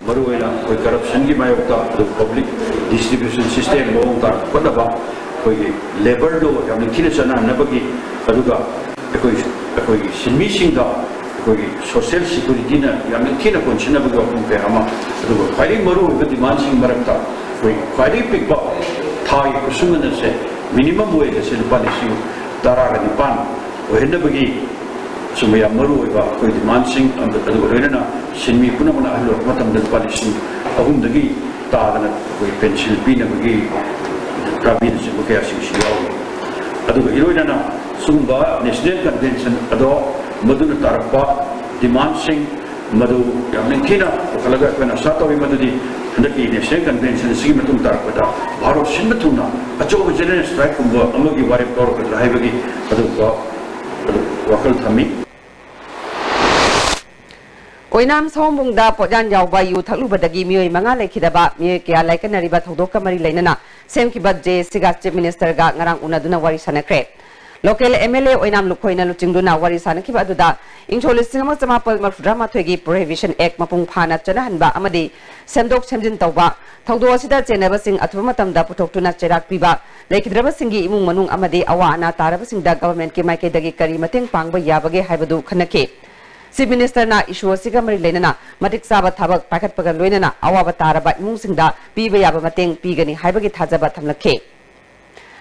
ꯃꯔꯨꯑꯣꯏꯅ ꯑꯩꯈꯣꯏ ꯀꯔꯞꯁꯟꯒꯤ ꯃꯥꯌꯣꯛꯇ, ꯑꯗꯨꯒ ꯄꯕ꯭ꯂꯤꯛ ꯗꯤꯁꯇ꯭ꯔꯤꯕ꯭ꯌꯨꯁꯟ ꯁꯤꯁꯇꯦꯝ ꯃꯑꯣꯡ ꯇꯥꯅ ꯄꯨꯈꯠꯅꯕ, ꯑꯩꯈꯣꯏꯒꯤ ꯂꯦꯕꯔꯗꯣ ꯌꯥꯝꯅ ꯊꯤꯅ ꯆꯠꯅꯍꯟꯅꯕꯒꯤ, ꯑꯗꯨꯒ ꯑꯩꯈꯣꯏ, ꯑꯩꯈꯣꯏꯒꯤ ꯁꯤꯟꯃꯤꯁꯤꯡꯗ ꯑꯩꯈꯣꯏꯒꯤ ꯁꯣꯁꯤꯌꯦꯜ ꯁꯦꯀ꯭ꯌꯨꯔꯤꯇꯤꯅ ꯌꯥꯝꯅ ꯊꯤꯅ ꯀꯣꯟꯁꯤꯟꯅꯕꯒꯤ ꯋꯥꯐꯝ ꯀꯌꯥ ꯑꯃ, ꯑꯗꯨꯒ ꯈ꯭ꯋꯥꯏꯗꯒꯤ ꯃꯔꯨꯑꯣꯏꯕ ꯗꯤꯃꯥꯟꯁꯤꯡ ꯃꯔꯛꯇ ꯑꯩꯈꯣꯏ ꯈ꯭ꯋꯥꯏꯗꯒꯤ ꯄꯤꯛꯄ ꯊꯥꯒꯤ ꯈꯨꯠꯁꯨꯃꯟ ꯑꯁꯦ ꯃꯤꯅꯤꯃꯝ ꯋꯦꯖ ꯑꯁꯦ ꯂꯨꯄꯥ ꯂꯤꯁꯤꯡ ꯇꯔꯥꯒ ꯅꯤꯄꯥꯟ ꯑꯣꯏꯍꯟꯅꯕꯒꯤ ꯁꯨꯝꯕ ꯌꯥꯝ ꯃꯔꯨ ꯑꯣꯏꯕ ꯑꯩꯈꯣꯏ ꯗꯤꯃꯥꯟꯁꯤꯡ, ꯑꯗꯨꯒ ꯂꯣꯏꯅꯅ ꯁꯤꯟꯃꯤ ꯄꯨꯝꯅꯃꯛꯅ ꯑꯍꯜ ꯑꯣꯏꯔꯛꯄ ꯃꯇꯝꯗ ꯂꯨꯄꯥ ꯂꯤꯁꯤꯡ ꯑꯍꯨꯝꯗꯒꯤ ꯇꯥꯗꯅ ꯑꯩꯈꯣꯏ ꯄꯦꯟꯁꯤꯜ ꯄꯤꯅꯕꯒꯤ ꯗꯥꯕꯤꯅꯆꯤꯡꯕ ꯀꯌꯥꯁꯤꯡꯁꯨ ꯌꯥꯎꯔꯤ꯫ ꯑꯗꯨꯒ ꯏꯔꯣꯏꯅꯅ ꯁꯨꯝꯕ ꯅꯦꯁꯅꯦꯜ ꯀꯟꯚꯦꯟꯁꯟ ꯑꯗꯣ ꯃꯗꯨꯅ ꯇꯥꯔꯛꯄ ꯗꯤꯃꯥꯟꯁꯤꯡ ꯃꯗꯨ ꯌꯥꯝ ꯅꯤꯡꯊꯤꯅ ꯄꯨꯈꯠꯂꯒ ꯑꯩꯈꯣꯏꯅ ꯑꯥꯁꯥ ꯇꯧꯏ ꯃꯗꯨꯗꯤ ꯍꯟꯗꯛꯀꯤ ꯅꯦꯁꯅꯦꯜ ꯀꯟꯚꯦꯟꯁꯟ ꯑꯁꯤꯒꯤ ꯃꯇꯨꯡ ꯇꯥꯔꯛꯄꯗ ꯚꯥꯔꯠ ꯁꯤꯟꯕ ꯊꯨꯡꯅ ꯑꯆꯧꯕ ꯖꯦꯅꯔꯦꯜ ꯁ꯭ꯇ꯭ꯔꯥꯏꯛꯀꯨꯝꯕ ꯑꯃꯒꯤ ꯋꯥꯔꯦꯞ ꯂꯧꯔꯛꯀꯗ꯭ꯔꯥ ꯍꯥꯏꯕꯒꯤ ꯑꯗꯨꯒꯨꯝꯕ ꯋꯥꯈꯜ ꯊꯝꯃꯤ꯫ ꯑꯣꯏꯅꯥꯝ ꯁꯑꯣꯝꯕꯨꯡꯗ ꯄꯣꯠꯌꯥꯟ ꯌꯥꯎꯕ ꯌꯨ ꯊꯛꯂꯨꯕꯗꯒꯤ ꯃꯤꯑꯣꯏ ꯃꯉꯥ ꯂꯩꯈꯤꯗꯕ, ꯃꯤꯑꯣꯏ ꯀꯌꯥ ꯂꯥꯏꯀꯠꯅꯔꯤꯕ ꯊꯧꯗꯣꯛꯀ ꯃꯔꯤ ꯂꯩꯅꯅ ꯁꯦꯝꯈꯤꯕ ꯖꯦ ꯑꯦꯁ ꯁꯤꯒ ꯆꯤꯐ ꯃꯤꯅꯤꯁꯇꯔꯒ ꯉꯔꯥꯡ ꯎꯅꯗꯨꯅ ꯋꯥꯔꯤ ꯁꯥꯟꯅꯈ꯭ꯔꯦ꯫ ꯂꯣꯀꯦꯜ ꯑꯦꯝ ꯑꯦꯜ ꯑꯦ ꯑꯣꯏꯅꯥꯝ ꯂꯨꯈꯣꯏꯅ ꯂꯨꯆꯤꯡꯗꯨꯅ ꯋꯥꯔꯤ ꯁꯥꯟꯅꯈꯤꯕ ꯑꯗꯨꯗ ꯏꯪꯁꯣꯛ ꯂꯤꯁꯤꯡ ꯑꯃ ꯆꯃꯥꯄꯜ ꯃꯔꯤꯐꯨꯇꯔꯥ ꯃꯥꯊꯣꯏꯒꯤ ꯄ꯭ꯔꯣꯍꯤꯕꯤꯁꯟ ꯑꯦꯛ ꯃꯄꯨꯡ ꯐꯥꯅ ꯆꯠꯅꯍꯟꯕ ꯑꯃꯗꯤ ꯁꯦꯝꯗꯣꯛ ꯁꯦꯝꯖꯤꯟ ꯇꯧꯕ, ꯊꯧꯗꯣꯛ ꯑꯁꯤꯗ ꯆꯦꯟꯅꯕꯁꯤꯡ ꯑꯊꯨꯕ ꯃꯇꯝꯗ ꯄꯨꯊꯣꯛꯇꯨꯅ ꯆꯩꯔꯥꯛ ꯄꯤꯕ, ꯂꯩꯈꯤꯗ꯭ꯔꯕꯁꯤꯡꯒꯤ ꯏꯃꯨꯡ ꯃꯅꯨꯡ ꯑꯃꯗꯤ ꯑꯋꯥ ꯑꯅꯥ ꯇꯥꯔꯕꯁꯤꯡꯗ ꯒꯚꯔꯟꯃꯦꯟꯠꯀꯤ ꯃꯥꯏꯀꯩꯗꯒꯤ ꯀꯔꯤ ꯃꯇꯦꯡ ꯄꯥꯡꯕ ꯌꯥꯕꯒꯦ ꯍꯥꯏꯕꯗꯨ ꯈꯟꯅꯈꯤ꯫ ꯆꯤꯐ ꯃꯤꯅꯤꯁꯇꯔꯅ ꯏꯁꯨ ꯑꯁꯤꯒ ꯃꯔꯤ ꯂꯩꯅꯅ ꯃꯇꯤꯛ ꯆꯥꯕ ꯊꯕꯛ ꯄꯥꯏꯈꯠꯄꯒ ꯂꯣꯏꯅꯅ ꯑꯋꯥꯕ ꯇꯥꯔꯕ ꯏꯃꯨꯡꯁꯤꯡꯗ ꯄꯤꯕ ꯌꯥꯕ ꯃꯇꯦꯡ ꯄꯤꯒꯅꯤ ꯍꯥꯏꯕꯒꯤ ꯊꯥꯖꯕ ꯊꯝꯂꯛꯈꯤ꯫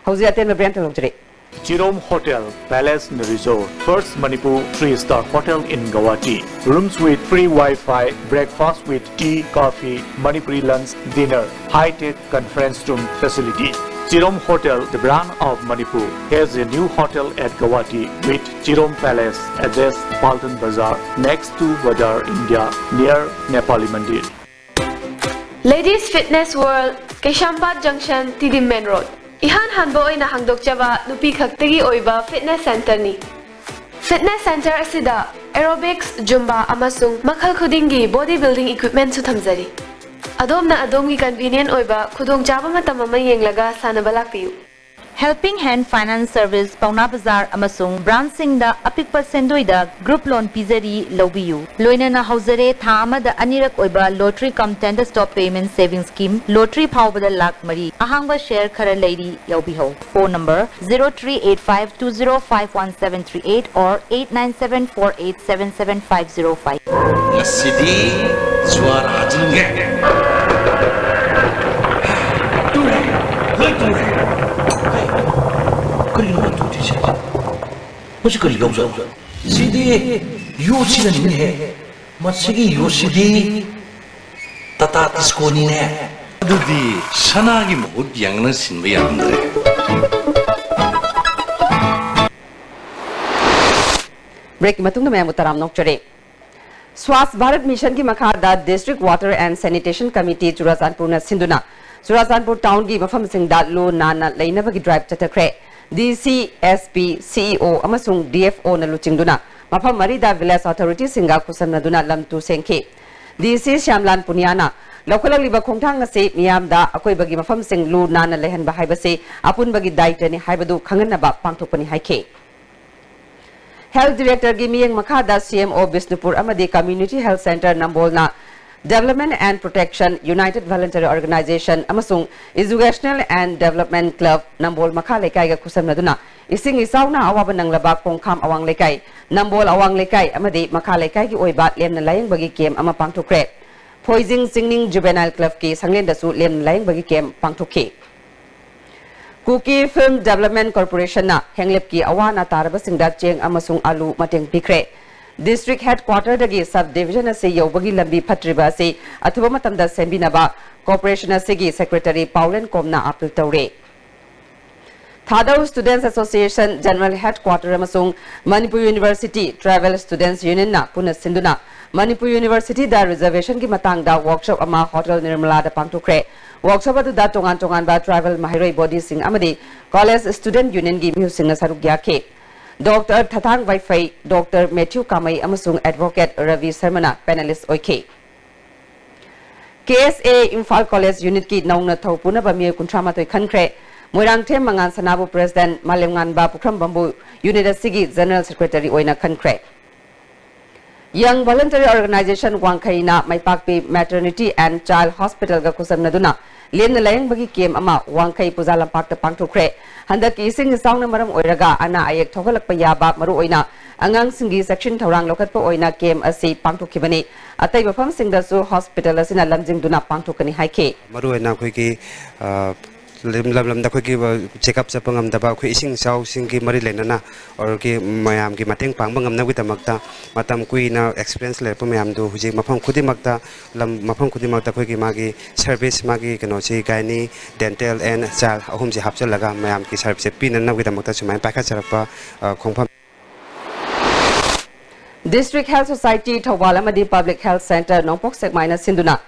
ꯍꯧꯖꯤꯛ ꯑꯇꯦꯟꯕ ꯕ꯭ꯔꯦꯟ ꯇꯧꯖꯔꯤ꯫ Chirom Hotel, Palace and Resort, first Manipur three-star hotel in Guwahati. Rooms with free Wi-Fi, breakfast with tea, coffee, Manipuri lunch, dinner, high-tech conference room facility. Chirom Hotel, the brand of Manipur, has a new hotel at Guwahati with Chirom Palace, address Paltan Bazar, next to Vadar India, near Nepali Mandir. Ladies Fitness World, Keshwpad Junction, T D Main Road. ꯏꯍꯥꯟ ꯍꯥꯟꯕ ꯑꯣꯏꯅ ꯍꯥꯡꯗꯣꯛꯆꯕ ꯅꯨꯄꯤ ꯈꯛꯇꯒꯤ ꯑꯣꯏꯕ fitness centreꯅꯤ꯫ Fitness centre ꯑꯁꯤꯗ aerobics, Zumba ꯑꯃꯁꯨꯡ ꯃꯈꯜ ꯈꯨꯗꯤꯡꯒꯤ body building equipmentꯁꯨ ꯊꯝꯖꯔꯤ꯫ ꯑꯗꯣꯝꯅ ꯑꯗꯣꯝꯒꯤ convenient ꯑꯣꯏꯕ ꯈꯨꯗꯣꯡꯆꯥꯕ ꯃꯇꯝ ꯑꯃ ꯌꯦꯡꯂꯒ ꯁꯥꯟꯅꯕ ꯂꯥꯛꯄꯤꯌꯨ꯫ Helping Hand Finance Service, ꯄꯥꯎꯅꯥ ꯕꯖꯥꯔ ꯑꯃꯁꯨꯡ branchꯁꯤꯡꯗ ꯑꯄꯤꯛꯄ ꯁꯦꯟꯗꯣꯏꯗ group loan ꯄꯤꯖꯔꯤ, ꯂꯧꯕꯤꯌꯨ꯫ ꯂꯣꯏꯅꯅ ꯍꯧꯖꯔꯦ ꯊꯥ ꯑꯃꯗ ꯑꯅꯤꯔꯛ ꯑꯣꯏꯕ lottery cum tender stock payment savings scheme, lottery ꯐꯥꯎꯕꯗ ꯂꯥꯈ ꯃꯔꯤ꯫ ꯑꯍꯥꯡꯕ share ꯈꯔ ꯂꯩꯔꯤ, ꯌꯥꯎꯕꯤꯍꯧ꯫ Phone number zero three eight five two zero five one seven three eight or eight nine seven four eight seven seven five zero five꯫ ꯉꯁꯤꯗꯤ ꯖ꯭ꯋꯥꯔ ꯍꯥꯖꯤꯟꯒꯦ꯫ ꯇꯨꯔꯦ, ꯂꯣꯏ ꯇꯨꯔꯦ꯫ ꯍꯩ, ꯀꯔꯤꯅꯣ ꯇꯨꯔꯤꯁꯦ? ꯃꯁꯤ ꯀꯔꯤ ꯌꯣꯠꯁꯛꯅꯣ? ꯁꯤꯗꯤ ꯌꯣꯠꯁꯤꯅꯅꯤꯅꯦꯍꯦ꯫ ꯃꯁꯤꯒꯤ ꯌꯣꯠꯁꯤꯗꯤ ꯇꯥꯇꯥ ꯇꯤꯁꯀꯣꯅꯤꯅꯦ꯫ ꯑꯗꯨꯗꯤ ꯁꯅꯥꯒꯤ ꯃꯍꯨꯠ ꯌꯥꯡꯅ ꯁꯤꯟꯕ ꯌꯥꯔꯝꯗ꯭ꯔꯦ꯫ Breakꯀꯤ ꯃꯇꯨꯡꯗ ꯃꯌꯥꯝꯕꯨ ꯇꯔꯥꯝꯅ ꯑꯣꯛꯆꯔꯤ꯫ Swachh Bharat Missionꯒꯤ ꯃꯈꯥꯗ District Water and Sanitation Committee ꯆꯨꯔꯥꯆꯥꯟꯄꯨꯔꯅ ꯁꯤꯟꯗꯨꯅ ꯆꯨꯔꯥꯆꯥꯟꯄꯨꯔ townꯒꯤ ꯃꯐꯝꯁꯤꯡꯗ ꯂꯨ ꯅꯥꯟꯅ ꯂꯩꯅꯕꯒꯤ drive ꯆꯠꯊꯈ꯭ꯔꯦ꯫ DC, SP, CEO ꯑꯃꯁꯨꯡ DFOꯅ ꯂꯨꯆꯤꯡꯗꯨꯅ ꯃꯐꯝ ꯃꯔꯤꯗ village authorityꯁꯤꯡꯒ ꯈꯨꯠꯁꯝꯅꯗꯨꯅ ꯂꯝ ꯇꯨ ꯁꯦꯡꯈꯤ꯫ DC ꯁ꯭ꯌꯥꯝꯂꯥꯜ ꯄꯨꯅꯤꯌꯥꯅ ꯂꯧꯈꯠꯂꯛꯂꯤꯕ ꯈꯣꯡꯊꯥꯡ ꯑꯁꯤ ꯃꯤꯌꯥꯝꯗ ꯑꯀꯣꯏꯕꯒꯤ ꯃꯐꯝꯁꯤꯡ ꯂꯨ ꯅꯥꯟꯅ ꯂꯩꯍꯟꯕ ꯍꯥꯏꯕꯁꯤ ꯑꯄꯨꯟꯕꯒꯤ ꯗꯥꯌꯤꯇ꯭ꯕꯅꯤ ꯍꯥꯏꯕꯗꯨ ꯈꯪꯍꯟꯅꯕ ꯄꯥꯡꯊꯣꯛꯄꯅꯤ ꯍꯥꯏꯈꯤ꯫ Health Directorꯒꯤ ꯃꯤꯠꯌꯦꯡ ꯃꯈꯥꯗ CMO ꯕꯤꯁꯅꯨꯄꯨꯔ ꯑꯃꯗꯤ Community Health Centre ꯅꯝꯕꯣꯜꯅ Development and Protection, United Voluntary Organisation ꯑꯃꯁꯨꯡ Educational and Development Club ꯅꯝꯕꯣꯜ ꯃꯈꯥ ꯂꯩꯀꯥꯏꯒ ꯈꯨꯠꯁꯝꯅꯗꯨꯅ ꯏꯁꯤꯡ ꯏꯆꯥꯎꯅ ꯑꯋꯥꯕ ꯅꯪꯂꯕ ꯈꯣꯡꯈꯥꯝ ꯑꯋꯥꯡ ꯂꯩꯀꯥꯏ, ꯅꯝꯕꯣꯜ ꯑꯋꯥꯡ ꯂꯩꯀꯥꯏ ꯑꯃꯗꯤ ꯃꯈꯥ ꯂꯩꯀꯥꯏꯒꯤ ꯑꯣꯏꯕ ꯂꯦꯝꯅ ꯂꯥꯌꯦꯡꯕꯒꯤ camp ꯑꯃ ꯄꯥꯡꯊꯣꯛꯈ꯭ꯔꯦ꯫ ꯐꯣꯏꯖꯤꯡ ꯆꯤꯡꯅꯤꯡ Juvenile Clubꯀꯤ ꯁꯪꯂꯦꯟꯗꯁꯨ ꯂꯦꯝꯅ ꯂꯥꯌꯦꯡꯕꯒꯤ camp ꯄꯥꯡꯊꯣꯛꯈꯤ꯫ Kuki Film Development Corporationꯅ ꯍꯦꯡꯂꯦꯞꯀꯤ ꯑꯋꯥ ꯑꯅꯥ ꯇꯥꯔꯕꯁꯤꯡꯗ ꯆꯦꯡ ꯑꯃꯁꯨꯡ ꯑꯂꯨ ꯃꯇꯦꯡ ꯄꯤꯈ꯭ꯔꯦ꯫ District Headquarterꯗꯒꯤ Sub Division ꯑꯁꯤ ꯌꯧꯕꯒꯤ ꯂꯝꯕꯤ ꯐꯠꯇ꯭ꯔꯤꯕ ꯑꯁꯤ ꯑꯊꯨꯕ ꯃꯇꯝꯗ ꯁꯦꯝꯕꯤꯅꯕ corporation ꯑꯁꯤꯒꯤ Secretary ꯄꯥꯎꯂꯦꯟ ꯀꯣꯝꯅ appeal ꯇꯧꯔꯦ꯫ ꯊꯥꯗꯧ Students Association General Headquarter ꯑꯃꯁꯨꯡ Manipur University Tribal Students Unionꯅ ꯄꯨꯟꯅ ꯁꯤꯟꯗꯨꯅ Manipur Universityꯗ reservationꯒꯤ ꯃꯇꯥꯡꯗ workshop ꯑꯃ Hotel Nirmalaꯗ ꯄꯥꯡꯊꯣꯛꯈ꯭ꯔꯦ꯫ Workshop ꯑꯗꯨꯗ ꯇꯣꯉꯥꯟ ꯇꯣꯉꯥꯟꯕ tribal ꯃꯍꯩꯔꯣꯏ bodyꯁꯤꯡ ꯑꯃꯗꯤ college student unionꯒꯤ ꯃꯤꯍꯨꯠꯁꯤꯡꯅ ꯁꯔꯨꯛ ꯌꯥꯈꯤ꯫ Doctor ꯊꯊꯥꯡ ꯋꯥꯏꯐꯩ, Doctor Matthew ꯀꯥꯃꯩ ꯑꯃꯁꯨꯡ Advocate ꯔꯕꯤ ꯁꯔꯃꯅ panelist ꯑꯣꯏꯈꯤ꯫ KSA Imphal College Unitꯀꯤ ꯅꯧꯅ ꯊꯧ ꯄꯨꯅꯕ ꯃꯤꯑꯣꯏ ꯀꯨꯟꯊ꯭ꯔꯥ ꯃꯥꯊꯣꯏ ꯈꯟꯈ꯭ꯔꯦ꯫ ꯃꯣꯏꯔꯥꯡꯊꯦꯝ ꯃꯉꯥꯟ ꯁꯅꯥꯕꯨ President, ꯃꯥꯂꯦꯝꯉꯥꯟꯕ ꯄꯨꯈ꯭ꯔꯝꯕꯝꯕꯨ unit ꯑꯁꯤꯒꯤ General Secretary ꯑꯣꯏꯅ ꯈꯟꯈ꯭ꯔꯦ꯫ Young Voluntary Organization ꯋꯥꯡꯈꯩꯅ ꯃꯩꯄꯥꯛꯄꯤ Maternity and Child Hospitalꯒ ꯈꯨꯠꯁꯝꯅꯗꯨꯅ ꯂꯦꯝꯅ ꯂꯥꯌꯦꯡꯕꯒꯤ camp ꯑꯃ ꯋꯥꯡꯈꯩ ꯄꯨꯖꯥ ꯂꯝꯄꯥꯛꯇ ꯄꯥꯡꯊꯣꯛꯈ꯭ꯔꯦ꯫ ꯍꯟꯗꯛꯀꯤ ꯏꯁꯤꯡ ꯏꯆꯥꯎꯅ ꯃꯔꯝ ꯑꯣꯏꯔꯒ ꯑꯅꯥ ꯑꯌꯦꯛ ꯊꯣꯛꯍꯜꯂꯛꯄ ꯌꯥꯕ, ꯃꯔꯨꯑꯣꯏꯅ ꯑꯉꯥꯡꯁꯤꯡꯒꯤ ꯆꯦꯛꯁꯤꯟ ꯊꯧꯔꯥꯡ ꯂꯧꯈꯠꯄ ꯑꯣꯏꯅ camp ꯑꯁꯤ ꯄꯥꯡꯊꯣꯛꯈꯤꯕꯅꯤ꯫ ꯑꯇꯩ ꯃꯐꯝꯁꯤꯡꯗꯁꯨ hospital ꯑꯁꯤꯅ ꯂꯝꯖꯤꯡꯗꯨꯅ ꯄꯥꯡꯊꯣꯛꯀꯅꯤ ꯍꯥꯏꯈꯤ꯫ ꯃꯔꯨꯑꯣꯏꯅ ꯑꯩꯈꯣꯏꯒꯤ, ꯑ, ꯂꯝ, ꯂꯝ ꯂꯝꯗ ꯑꯩꯈꯣꯏꯒꯤ, ꯑ, check up ꯆꯠꯄ ꯉꯝꯗꯕ, ꯑꯩꯈꯣꯏ ꯏꯁꯤꯡ ꯏꯆꯥꯎꯁꯤꯡꯒꯤ ꯃꯔꯤ ꯂꯩꯅꯅ ꯑꯣꯔꯒꯤ ꯃꯌꯥꯝꯒꯤ ꯃꯇꯦꯡ ꯄꯥꯡꯕ ꯉꯝꯅꯕꯒꯤꯗꯃꯛꯇ ꯃꯇꯝ ꯀꯨꯏꯅ experience ꯂꯩꯔꯛꯄ ꯃꯌꯥꯝꯗꯨ ꯍꯧꯖꯤꯛ ꯃꯐꯝ ꯈꯨꯗꯤꯡꯃꯛꯇ, ꯂꯝ ꯃꯐꯝ ꯈꯨꯗꯤꯡꯃꯛꯇ ꯑꯩꯈꯣꯏꯒꯤ ꯃꯥꯒꯤ service, ꯃꯥꯒꯤ ꯀꯩꯅꯣꯁꯤ, gynae, dental and child ꯑꯍꯨꯝꯁꯤ ꯍꯥꯞꯆꯤꯜꯂꯒ ꯃꯌꯥꯝꯒꯤ serviceꯁꯦ ꯄꯤꯅꯅꯕꯒꯤꯗꯃꯛꯇ ꯁꯨꯃꯥꯏꯅ ꯄꯥꯏꯈꯠꯆꯔꯛꯄ, ꯑ, ꯈꯣꯡꯐꯝ꯫ District Health Society ꯊꯧꯕꯥꯜ ꯑꯃꯗꯤ Public Health Centre ꯅꯣꯡꯄꯣꯛ ꯁꯦꯛꯃꯥꯏꯅ ꯁꯤꯟꯗꯨꯅ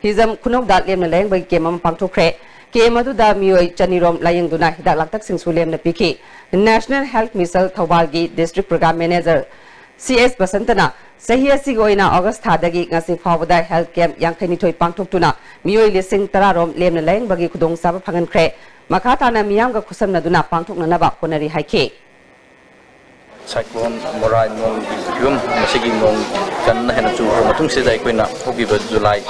ꯍꯤꯖꯝ ꯈꯨꯅꯧꯗ ꯂꯦꯝꯅ ꯂꯥꯌꯦꯡꯕꯒꯤ camp ꯑꯃ ꯄꯥꯡꯊꯣꯛꯈ꯭ꯔꯦ꯫ Camp ꯑꯗꯨꯗ ꯃꯤꯑꯣꯏ ꯆꯅꯤꯔꯣꯝ ꯂꯥꯌꯦꯡꯗꯨꯅ ꯍꯤꯗꯥꯛ ꯂꯥꯡꯊꯛꯁꯤꯡꯁꯨ ꯂꯦꯝꯅ ꯄꯤꯈꯤ꯫ National Health Mission ꯊꯧꯕꯥꯜꯒꯤ District Program Manager C S ꯕꯁꯟꯇꯅ ꯆꯍꯤ ꯑꯁꯤꯒꯤ ꯑꯣꯏꯅ August ꯊꯥꯗꯒꯤ ꯉꯁꯤ ꯐꯥꯎꯕꯗ health camp ꯌꯥꯡꯈꯩꯅꯤꯊꯣꯏ ꯄꯥꯡꯊꯣꯛꯇꯨꯅ ꯃꯤꯑꯣꯏ ꯂꯤꯁꯤꯡ ꯇꯔꯥ ꯔꯣꯝ ꯂꯦꯝꯅ ꯂꯥꯌꯦꯡꯕꯒꯤ ꯈꯨꯗꯣꯡꯆꯥꯕ ꯐꯪꯍꯟꯈ꯭ꯔꯦ꯫ ꯃꯈꯥ ꯇꯥꯅ ꯃꯤꯌꯥꯝꯒ ꯈꯨꯠꯁꯝꯅꯗꯨꯅ ꯄꯥꯡꯊꯣꯛꯅꯅꯕ ꯍꯣꯠꯅꯔꯤ ꯍꯥꯏꯈꯤ꯫ Cyclone ꯃꯣꯔꯥꯏ ꯅꯣꯡꯒꯤ ꯐꯤꯕꯝ, ꯃꯁꯤꯒꯤ ꯅꯣꯡ ꯀꯟꯅ ꯍꯦꯟꯅ ꯆꯨꯔꯕ ꯃꯇꯨꯡꯁꯤꯗ ꯑꯩꯈꯣꯏꯅ ꯍꯧꯈꯤꯕ July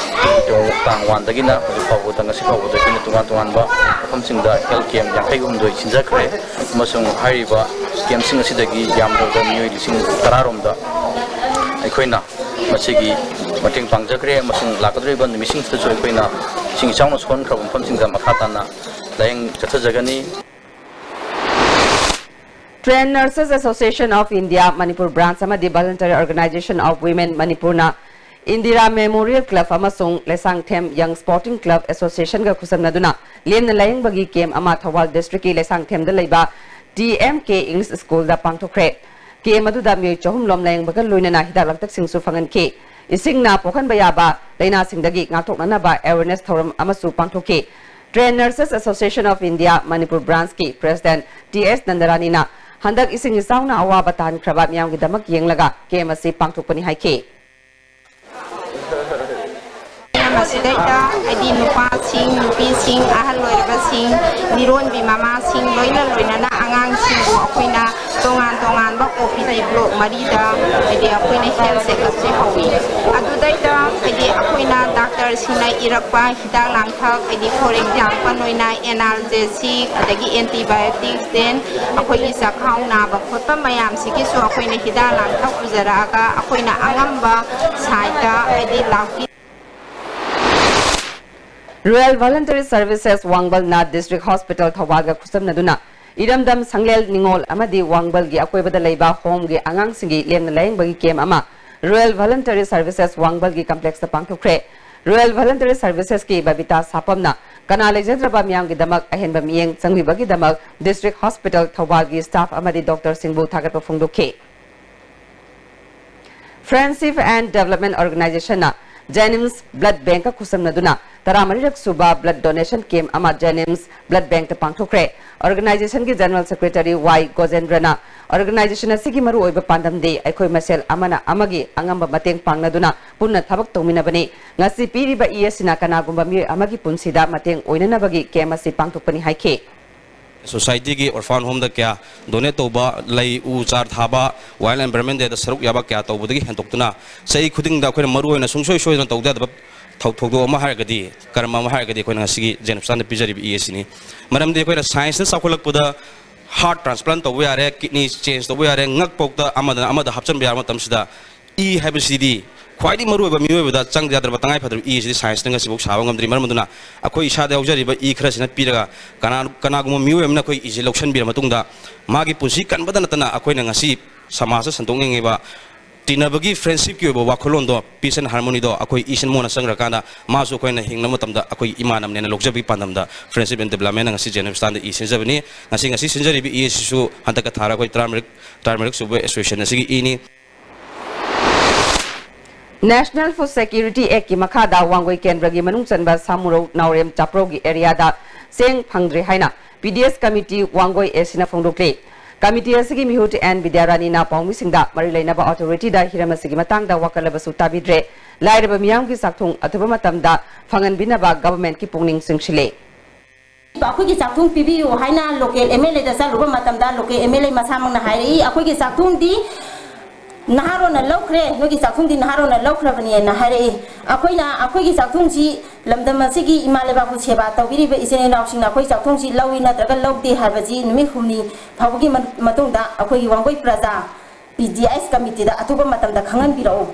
ꯇꯥꯡ one ꯗꯒꯤꯅ ꯍꯧꯖꯤꯛ ꯐꯥꯎꯕꯗ, ꯉꯁꯤ ꯐꯥꯎꯕꯗ ꯑꯩꯈꯣꯏꯅ ꯇꯣꯉꯥꯟ ꯇꯣꯉꯥꯟꯕ ꯃꯐꯝꯁꯤꯡꯗ health camp ꯌꯥꯡꯈꯩ ꯍꯨꯝꯗꯣꯏ ꯁꯤꯟꯖꯈ꯭ꯔꯦ, ꯑꯃꯁꯨꯡ ꯍꯥꯏꯔꯤꯕ camp ꯁꯤꯡ ꯑꯁꯤꯗꯒꯤ ꯌꯥꯝꯗ꯭ꯔꯕꯗ ꯃꯤꯑꯣꯏ ꯂꯤꯁꯤꯡ ꯇꯔꯥ ꯔꯣꯝꯗ ꯑꯩꯈꯣꯏꯅ ꯃꯁꯤꯒꯤ ꯃꯇꯦꯡ ꯄꯥꯡꯖꯈ꯭ꯔꯦ, ꯑꯃꯁꯨꯡ ꯂꯥꯛꯀꯗꯧꯔꯤꯕ ꯅꯨꯃꯤꯠꯁꯤꯡꯁꯤꯗꯁꯨ ꯑꯩꯈꯣꯏꯅ ꯏꯁꯤꯡ ꯏꯆꯥꯎꯅ ꯁꯣꯛꯍꯟꯈ꯭ꯔꯕ ꯃꯐꯝꯁꯤꯡꯗ ꯃꯈꯥ ꯇꯥꯅ ꯂꯥꯌꯦꯡ ꯆꯠꯊꯖꯒꯅꯤ꯫ Trained Nurses Association of India Manipur Branch ꯑꯃꯗꯤ Voluntary Organization of Women ꯃꯅꯤꯄꯨꯔꯅ ꯏꯟꯗꯤꯔꯥ ꯃꯦꯃꯣꯔꯤꯌꯦꯜ ꯀ꯭ꯂꯕ ꯑꯃꯁꯨꯡ ꯂꯩꯁꯥꯡꯊꯦꯝ ꯌꯪ ꯁ꯭ꯄꯣꯔꯇꯤꯡ ꯀ꯭ꯂꯕ ꯑꯦꯁꯣꯁꯤꯌꯦꯁꯟꯒ ꯈꯨꯠꯁꯝꯅꯗꯨꯅ ꯂꯦꯝꯅ ꯂꯥꯌꯦꯡꯕꯒꯤ ꯀꯦꯝꯞ ꯑꯃ ꯊꯧꯕꯥꯜ ꯗꯤꯁꯇ꯭ꯔꯤꯛꯀꯤ ꯂꯩꯁꯥꯡꯊꯦꯝꯗ ꯂꯩꯕ ꯇꯤ ꯑꯦꯝ ꯀꯦ ꯏꯪꯂꯤꯁ ꯁ꯭ꯀꯨꯜꯗ ꯄꯥꯡꯊꯣꯛꯈ꯭ꯔꯦ꯫ ꯀꯦꯝꯞ ꯑꯗꯨꯗ ꯃꯤꯑꯣꯏ ꯆꯍꯨꯝ ꯂꯣꯝ ꯂꯥꯌꯦꯡꯕꯒ ꯂꯣꯏꯅꯅ ꯍꯤꯗꯥꯛ ꯂꯥꯡꯊꯛꯁꯤꯡꯁꯨ ꯐꯪꯍꯟꯈꯤ꯫ ꯏꯁꯤꯡꯅ ꯄꯣꯛꯍꯟꯕ ꯌꯥꯕ ꯂꯥꯏꯅꯥꯁꯤꯡꯗꯒꯤ ꯉꯥꯛꯊꯣꯛꯅꯅꯕ ꯑꯦꯋꯦꯔꯅꯦꯁ ꯊꯧꯔꯝ ꯑꯃꯁꯨ ꯄꯥꯡꯊꯣꯛꯈꯤ꯫ Trained Nurses Association of India Manipur Branch ꯀꯤ ꯄ꯭ꯔꯦꯁꯤꯗꯦꯟꯠ ꯇꯤ ꯑꯦꯁ ꯅꯟꯗꯔꯥꯅꯤꯅ ꯍꯟꯗꯛ ꯏꯁꯤꯡ ꯏꯆꯥꯎꯅ ꯑꯋꯥꯕ ꯇꯥꯍꯟꯈ꯭ꯔꯕ ꯃꯤꯌꯥꯝꯒꯤꯗꯃꯛ ꯌꯦꯡꯂꯒ ꯀꯦꯝꯞ ꯑꯁꯤ ꯄꯥꯡꯊꯣꯛꯄꯅꯤ ꯍꯥꯏꯈꯤ꯫ ꯃꯁꯤꯗꯩꯗ ꯍꯥꯏꯗꯤ ꯅꯨꯄꯥꯁꯤꯡ, ꯅꯨꯄꯤꯁꯤꯡ, ꯑꯍꯜ ꯑꯣꯏꯔꯕꯁꯤꯡ, ꯃꯤꯔꯣꯟꯕꯤ ꯃꯃꯥꯁꯤꯡ, ꯂꯣꯏꯅ ꯂꯣꯏꯅꯅ ꯑꯉꯥꯡꯁꯤꯡꯕꯨ ꯑꯩꯈꯣꯏꯅ ꯇꯣꯉꯥꯟ ꯇꯣꯉꯥꯟꯕ ꯑꯣ ꯄꯤ ꯗꯤ ꯕ꯭ꯂꯣꯛ ꯃꯔꯤꯗ ꯍꯥꯏꯗꯤ ꯑꯩꯈꯣꯏꯅ ꯍꯦꯜꯊ ꯆꯦꯛꯑꯞꯁꯦ ꯍꯧꯏ꯫ ꯑꯗꯨꯗꯩꯗ ꯍꯥꯏꯗꯤ ꯑꯩꯈꯣꯏꯅ ꯗꯥꯛꯇꯔꯁꯤꯡꯅ ꯏꯔꯛꯄ ꯍꯤꯗꯥꯛ ꯂꯥꯡꯊꯛ, ꯍꯥꯏꯗꯤ for example ꯑꯣꯏꯅ analgesic, ꯑꯗꯒꯤ antibiotics, then ꯑꯩꯈꯣꯏꯒꯤ ꯆꯥꯛꯈꯥꯎ ꯅꯥꯕ ꯈꯣꯠꯄ ꯃꯌꯥꯝꯁꯤꯒꯤꯁꯨ ꯑꯩꯈꯣꯏꯅ ꯍꯤꯗꯥꯛ ꯂꯥꯡꯊꯛ ꯄꯨꯖꯔꯛꯑꯒ ꯑꯩꯈꯣꯏꯅ ꯑꯉꯝꯕ ꯁꯥꯏꯠꯇ ꯍꯥꯏꯗꯤ ꯂꯥꯛꯄꯤ꯫ Royal Voluntary Services ꯋꯥꯡꯕꯜꯅ District Hospital ꯊꯧꯕꯥꯜꯒ ꯈꯨꯠꯁꯝꯅꯗꯨꯅ ꯏꯔꯝꯗꯝ ꯁꯪꯂꯦꯜ ꯅꯤꯉꯣꯜ ꯑꯃꯗꯤ ꯋꯥꯡꯕꯜꯒꯤ ꯑꯀꯣꯏꯕꯗ ꯂꯩꯕ ꯍꯣꯝꯒꯤ ꯑꯉꯥꯡꯁꯤꯡꯒꯤ ꯂꯦꯝꯅ ꯂꯥꯌꯦꯡꯕꯒꯤ ꯀꯦꯝꯞ ꯑꯃ Royal Voluntary Services ꯋꯥꯡꯕꯜꯒꯤ ꯀꯝꯄ꯭ꯂꯦꯛꯁꯇ ꯄꯥꯡꯊꯣꯛꯈ꯭ꯔꯦ꯫ Royal Voluntary Servicesꯀꯤ ꯕꯕꯤꯇꯥ ꯁꯥꯄꯝꯅ ꯀꯅꯥ ꯂꯩꯖꯗ꯭ꯔꯕ ꯃꯤꯌꯥꯝꯒꯤꯗꯃꯛ ꯑꯍꯦꯟꯕ ꯃꯤꯠꯌꯦꯡ ꯆꯪꯕꯤꯕꯒꯤꯗꯃꯛ District Hospital ꯊꯧꯕꯥꯜꯒꯤ ꯁ꯭ꯇꯥꯐ ꯑꯃꯗꯤ ꯗꯣꯛꯇꯔꯁꯤꯡꯕꯨ ꯊꯥꯒꯠꯄ ꯐꯣꯡꯗꯣꯛꯈꯤ꯫ Friendship and Development Organizationꯅ ꯖꯦꯅꯤꯝꯁ ꯕ꯭ꯂꯗ ꯕꯦꯡꯛꯀ ꯈꯨꯠꯁꯝꯅꯗꯨꯅ ꯇꯔꯥꯃꯔꯤꯔꯛ ꯁꯨꯕ ꯕ꯭ꯂꯗ ꯗꯣꯅꯦꯁꯟ ꯀꯦꯝꯞ ꯑꯃ ꯖꯦꯅꯤꯝꯁ ꯕ꯭ꯂꯗ ꯕꯦꯡꯛꯇ ꯄꯥꯡꯊꯣꯛꯈ꯭ꯔꯦ꯫ ꯑꯣꯔꯒꯅꯥꯏꯖꯦꯁꯟꯒꯤ ꯖꯦꯅꯔꯦꯜ ꯁꯦꯀ꯭ꯔꯦꯇꯔꯤ ꯋꯥꯏ ꯒꯣꯖꯦꯟꯗ꯭ꯔꯅ ꯑꯣꯔꯒꯅꯥꯏꯖꯦꯁꯟ ꯑꯁꯤꯒꯤ ꯃꯔꯨꯑꯣꯏꯕ ꯄꯥꯟꯗꯝꯗꯤ ꯑꯩꯈꯣꯏ ꯃꯁꯦꯜ ꯑꯃꯅ ꯑꯃꯒꯤ ꯑꯉꯝꯕ ꯃꯇꯦꯡ ꯄꯥꯡꯅꯗꯨꯅ ꯄꯨꯟꯅ ꯊꯕꯛ ꯇꯧꯃꯤꯟꯅꯕꯅꯤ꯫ ꯉꯁꯤ ꯄꯤꯔꯤꯕ ꯏ ꯑꯁꯤꯅ ꯀꯅꯥꯒꯨꯝꯕ ꯃꯤꯑꯣꯏ ꯑꯃꯒꯤ ꯄꯨꯟꯁꯤꯗ ꯃꯇꯦꯡ ꯑꯣꯏꯅꯅꯕꯒꯤ ꯀꯦꯝꯞ ꯑꯁꯤ ꯄꯥꯡꯊꯣꯛꯄꯅꯤ ꯍꯥꯏꯈꯤ꯫ ꯁꯣꯁꯥꯏꯇꯤꯒꯤ ꯑꯣꯔꯐꯥꯟ ꯍꯣꯝꯗ ꯀꯌꯥ ꯗꯣꯅꯦꯠ ꯇꯧꯕ, ꯂꯩ ꯎ ꯆꯥꯔ ꯊꯥꯕ, ꯋꯥꯏꯜ ꯑꯦꯟꯚꯥꯏꯔꯟꯃꯦꯟ ꯗꯦꯗ ꯁꯔꯨꯛ ꯌꯥꯕ ꯀꯌꯥ ꯇꯧꯕꯗꯒꯤ ꯍꯦꯟꯗꯣꯛꯇꯨꯅ ꯆꯍꯤ ꯈꯨꯗꯤꯡꯗ ꯑꯩꯈꯣꯏꯅ ꯃꯔꯨꯑꯣꯏꯅ ꯁꯨꯡꯁꯣꯏ ꯁꯣꯏꯗꯅ ꯇꯧꯗ ꯌꯥꯗꯕ ꯊꯧ-, ꯊꯧꯗꯣꯛ ꯑꯃ ꯍꯥꯏꯔꯒꯗꯤ, ꯀꯔꯝ ꯑꯃ ꯍꯥꯏꯔꯒꯗꯤ ꯑꯩꯈꯣꯏꯅ ꯉꯁꯤꯒꯤ ꯖꯦꯅꯤꯝꯁꯇ ꯄꯤꯖꯔꯤꯕ ꯏ ꯑꯁꯤꯅꯤ꯫ ꯃꯔꯝꯗꯤ ꯑꯩꯈꯣꯏꯅ ꯁꯥꯏꯟꯁꯅ ꯆꯥꯎꯈꯠꯂꯛꯄꯗ ꯍꯥꯔꯠ ꯇ꯭ꯔꯥꯟꯁꯄ꯭ꯂꯥꯟ ꯇꯧꯕ ꯌꯥꯔꯦ, ꯀꯤꯗꯅꯤ ꯆꯦꯟꯖ ꯇꯧꯕ ꯌꯥꯔꯦ, ꯉꯛꯐꯥꯎꯗ ꯑꯃꯗ ꯑꯃꯗ ꯍꯥꯞꯆꯤꯟꯕ ꯌꯥꯕ ꯃꯇꯝꯁꯤꯗ ꯏ ꯍꯥꯏꯕꯁꯤꯗꯤ ꯈ꯭ꯋꯥꯏꯗꯒꯤ ꯃꯔꯨꯑꯣꯏꯕ ꯃꯤꯑꯣꯏꯕꯗ ꯆꯪꯗ ꯌꯥꯗ꯭ꯔꯕ ꯇꯉꯥꯏ ꯐꯗ꯭ꯔꯕ ꯏ ꯑꯁꯤꯗꯤ ꯁꯥꯏꯟꯁꯅ ꯉꯁꯤꯐꯥꯎ ꯁꯥꯕ ꯉꯝꯗ꯭ꯔꯤ꯫ ꯃꯔꯝ ꯑꯗꯨꯅ ꯑꯩꯈꯣꯏ ꯏꯁꯥꯗ ꯌꯥꯎꯖꯔꯤꯕ ꯏ ꯈꯔꯁꯤꯅ ꯄꯤꯔꯒ ꯀꯅꯥ-, ꯀꯅꯥꯒꯨꯝꯕ ꯃꯤꯑꯣꯏ ꯑꯃꯅ ꯑꯩꯈꯣꯏ ꯏꯁꯤ ꯂꯧꯁꯤꯟꯕꯤꯔ ꯃꯇꯨꯡꯗ ꯃꯥꯒꯤ ꯄꯨꯟꯁꯤ ꯀꯟꯕꯗ ꯅꯠꯇꯅ ꯑꯩꯈꯣꯏꯅ ꯉꯁꯤ ꯁꯃꯥꯖꯇ ꯁꯟꯗꯣꯛꯅꯤꯡꯉꯤꯕ ꯇꯤꯟꯅꯕꯒꯤ friendshipꯀꯤ ꯑꯣꯏꯕ ꯋꯥꯈꯜꯂꯣꯟꯗꯣ, peace and harmonyꯗꯣ ꯑꯩꯈꯣꯏ ꯏꯆꯤꯟ ꯏꯅꯥꯎꯅ ꯆꯪꯈ꯭ꯔꯀꯥꯟꯗ ꯃꯥꯁꯨ ꯑꯩꯈꯣꯏꯅ ꯍꯤꯡꯅꯕ ꯃꯇꯝꯗ ꯑꯩꯈꯣꯏ ꯏꯃꯥꯟꯅꯕꯅꯦꯅ ꯂꯧꯖꯕꯒꯤ ꯄꯥꯟꯗꯝꯗ Friendship and Developmentꯅ ꯉꯁꯤ General Hospitalꯗ ꯏ ꯁꯤꯟꯖꯕꯅꯤ꯫ ꯉꯁꯤ, ꯉꯁꯤ ꯁꯤꯟꯖꯔꯤꯕ ꯏ ꯑꯁꯤꯁꯨ ꯍꯟꯗꯛꯀ ꯊꯥꯔ ꯑꯩꯈꯣꯏ ꯇꯔꯥꯃꯔꯤ, ꯇꯔꯥꯃꯔꯤ ꯁꯨꯕ association ꯑꯁꯤꯒꯤ ꯏꯅꯤ꯫ National Food Security Actꯀꯤ ꯃꯈꯥꯗ ꯋꯥꯡꯒꯣꯏ ꯀꯦꯟꯗ꯭ꯔꯒꯤ ꯃꯅꯨꯡ ꯆꯟꯕ ꯁꯥꯃꯨꯔꯧ, ꯅꯥꯎꯔꯦꯝ, ꯆꯥꯄ꯭ꯔꯧꯒꯤ areaꯗ ꯆꯦꯡ ꯐꯪꯗ꯭ꯔꯦ ꯍꯥꯏꯅ P D S committee Wangoi Aꯁꯅ ꯐꯣꯡꯗꯣꯛꯂꯤ꯫ Committee ꯑꯁꯤꯒꯤ ꯃꯤꯍꯨꯠ ꯑꯦꯟ ꯕꯤꯗ꯭ꯌꯥꯔꯥꯅꯤꯅ ꯄꯥꯎꯃꯤꯁꯤꯡꯗ ꯃꯔꯤ ꯂꯩꯅꯕ authorityꯗ ꯍꯤꯔꯝ ꯑꯁꯤꯒꯤ ꯃꯇꯥꯡꯗ ꯋꯥꯀꯠꯂꯕꯁꯨ ꯇꯥꯕꯤꯗ꯭ꯔꯦ꯫ ꯂꯥꯏꯔꯕ ꯃꯤꯌꯥꯝꯒꯤ ꯆꯥꯛꯊꯨꯡ ꯑꯊꯨꯕ ꯃꯇꯝꯗ ꯐꯪꯍꯟꯕꯤꯅꯕ governmentꯀꯤ ꯄꯨꯛꯅꯤꯡ ꯆꯤꯡꯁꯤꯜꯂꯤ꯫ ꯑꯩꯈꯣꯏꯒꯤ ꯆꯥꯛꯊꯨꯡ ꯄꯤꯕꯤꯌꯨ ꯍꯥꯏꯅ local M L Aꯗ ꯆꯠꯂꯨꯕ ꯃꯇꯝꯗ local M L A ꯃꯁꯥꯃꯛꯅ ꯍꯥꯏꯔꯛꯏ, "ꯑꯩꯈꯣꯏꯒꯤ ꯆꯥꯛꯊꯨꯡꯗꯤ ꯅꯍꯥꯔꯣꯟꯅ ꯂꯧꯈ꯭ꯔꯦ, ꯅꯣꯏꯒꯤ ꯆꯥꯛꯊꯨꯡꯗꯤ ꯅꯍꯥꯔꯣꯟꯅ ꯂꯧꯈ꯭ꯔꯕꯅꯦꯅ" ꯍꯥꯏꯔꯛꯏ꯫ ꯑꯩꯈꯣꯏꯅ ꯑꯩꯈꯣꯏꯒꯤ ꯆꯥꯛꯊꯨꯡꯁꯤ ꯂꯝꯗꯝ ꯑꯁꯤꯒꯤ ꯏꯃꯥ ꯂꯩꯕꯥꯛꯄꯨ ꯁꯦꯕꯥ ꯇꯧꯕꯤꯔꯤꯕ ꯏꯆꯤꯟ ꯏꯅꯥꯎꯁꯤꯡꯅ ꯑꯩꯈꯣꯏ ꯆꯥꯛꯊꯨꯡꯁꯤ ꯂꯧꯏ ꯅꯠꯇ꯭ꯔꯒ ꯂꯧꯗꯦ ꯍꯥꯏꯕꯁꯤ ꯅꯨꯃꯤꯠ ꯍꯨꯝꯅꯤ ꯐꯥꯎꯕꯒꯤ ꯃ-, ꯃꯇꯨꯡꯗ ꯑꯩꯈꯣꯏꯒꯤ ꯋꯥꯡꯒꯣꯏ ꯄ꯭ꯔꯖꯥ P D S committeeꯗ ꯑꯊꯨꯕ ꯃꯇꯝꯗ ꯈꯪꯍꯟꯕꯤꯔꯛꯎ꯫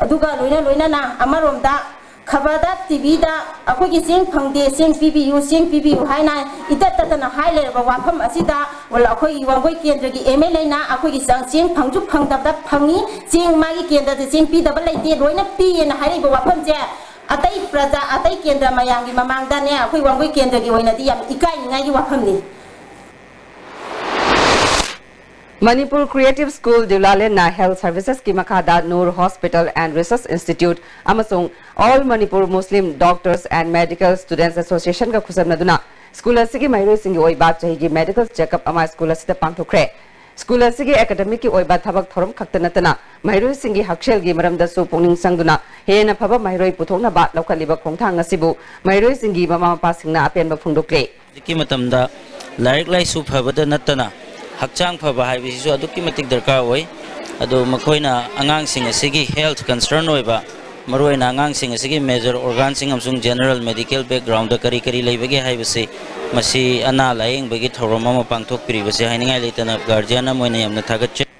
ꯑꯗꯨꯒ ꯂꯣꯏꯅ ꯂꯣꯏꯅꯅ ꯑꯃꯔꯣꯝꯗ ꯈꯕꯔꯗ, TVꯗ ꯑꯩꯈꯣꯏꯒꯤ ꯆꯦꯡ ꯐꯪꯗꯦ, ꯆꯦꯡ ꯄꯤꯕꯤꯌꯨ, ꯆꯦꯡ ꯄꯤꯕꯤꯌꯨ ꯍꯥꯏꯅ ꯏꯇꯠ ꯇꯠꯇꯅ ꯍꯥꯏ ꯂꯩꯔꯕ ꯋꯥꯐꯝ ꯑꯁꯤꯗ ꯑꯩꯈꯣꯏꯒꯤ ꯋꯥꯡꯒꯣꯏ ꯀꯦꯟꯗ꯭ꯔꯒꯤ MLAꯅ ꯑꯩꯈꯣꯏꯒꯤ ꯆꯥꯡ ꯆꯦꯡ ꯐꯪꯁꯨ ꯐꯪꯗꯕꯗ ꯐꯪꯉꯤ, ꯆꯦꯡ ꯃꯥꯒꯤ ꯀꯦꯟꯗ꯭ꯔꯗ ꯆꯦꯡ ꯄꯤꯗꯕ ꯂꯩꯇꯦ, ꯂꯣꯏꯅ ꯄꯤꯌꯦꯅ ꯍꯥꯏꯔꯛꯏꯕ ꯋꯥꯐꯝꯁꯦ ꯑꯇꯩ ꯄ꯭ꯔꯖꯥ, ꯑꯇꯩ ꯀꯦꯟꯗ꯭ꯔ ꯃꯌꯥꯝꯒꯤ ꯃꯃꯥꯡꯗꯅꯦ ꯑꯩꯈꯣꯏ ꯋꯥꯡꯒꯣꯏ ꯀꯦꯟꯗ꯭ꯔꯒꯤ ꯑꯣꯏꯅꯗꯤ ꯌꯥꯝ ꯏꯀꯥꯏꯅꯤꯡꯉꯥꯏꯒꯤ ꯋꯥꯐꯝꯅꯤ꯫ Manipur Creative School Deulalen Health Servicesꯀꯤ ꯃꯈꯥꯗ Noor Hospital and Research Institute ꯑꯃꯁꯨꯡ All Manipur Muslim Doctors and Medical Students Associationꯒ ꯈꯨꯠꯁꯝꯅꯗꯨꯅ school ꯑꯁꯤꯒꯤ ꯃꯍꯩꯔꯣꯏꯁꯤꯡꯒꯤ ꯑꯣꯏꯕ ꯆꯍꯤꯒꯤ medical checkup ꯑꯃ school ꯑꯁꯤꯗ ꯄꯥꯡꯊꯣꯛꯈ꯭ꯔꯦ꯫ School ꯑꯁꯤꯒꯤ academicꯀꯤ ꯑꯣꯏꯕ ꯊꯕꯛ ꯊꯧꯔꯝ ꯈꯛꯇ ꯅꯠꯇꯅ ꯃꯍꯩꯔꯣꯏꯁꯤꯡꯒꯤ ꯍꯛꯁꯦꯜꯒꯤ ꯃꯔꯝꯗꯁꯨ ꯄꯨꯛꯅꯤꯡ ꯆꯪꯗꯨꯅ ꯍꯦꯟꯅ ꯐꯕ ꯃꯍꯩꯔꯣꯏ ꯄꯨꯊꯣꯛꯅꯕ ꯂꯧꯈꯠꯂꯤꯕ ꯈꯣꯡꯊꯥꯡ ꯑꯁꯤꯕꯨ ꯃꯍꯩꯔꯣꯏꯁꯤꯡꯒꯤ ꯃꯃꯥ ꯃꯄꯥꯁꯤꯡꯅ ꯑꯄꯦꯟꯕ ꯐꯣꯡꯗꯣꯛꯂꯤ꯫ ꯍꯧꯖꯤꯛꯀꯤ ꯃꯇꯝꯗ ꯂꯥꯏꯔꯤꯛ ꯂꯥꯏꯁꯨ ꯐꯕꯗ ꯅꯠꯇꯅ ꯍꯛꯆꯥꯡ ꯐꯕ ꯍꯥꯏꯕꯁꯤꯁꯨ ꯑꯗꯨꯛꯀꯤ ꯃꯇꯤꯛ ꯗꯔꯀꯥꯔ ꯑꯣꯏ꯫ ꯑꯗꯨ ꯃꯈꯣꯏꯅ ꯑꯉꯥꯡꯁꯤꯡ ꯑꯁꯤꯒꯤ health concern ꯑꯣꯏꯕ, ꯃꯔꯨꯑꯣꯏꯅ ꯑꯉꯥꯡꯁꯤꯡ ꯑꯁꯤꯒꯤ major organꯁꯤꯡ ꯑꯃꯁꯨꯡ general medical backgroundꯗ ꯀꯔꯤ ꯀꯔꯤ ꯂꯩꯕꯒꯦ ꯍꯥꯏꯕꯁꯤ, ꯃꯁꯤ ꯑꯅꯥ ꯂꯥꯌꯦꯡꯕꯒꯤ ꯊꯧꯔꯝ ꯑꯃ ꯄꯥꯡꯊꯣꯛꯄꯤꯔꯤꯕꯁꯦ ꯍꯥꯏꯅꯤꯡꯉꯥꯏ ꯂꯩꯇꯅ guardian ꯑꯃ ꯑꯣꯏꯅ ꯌꯥꯝꯅ ꯊꯥꯒꯠꯆꯔꯤ꯫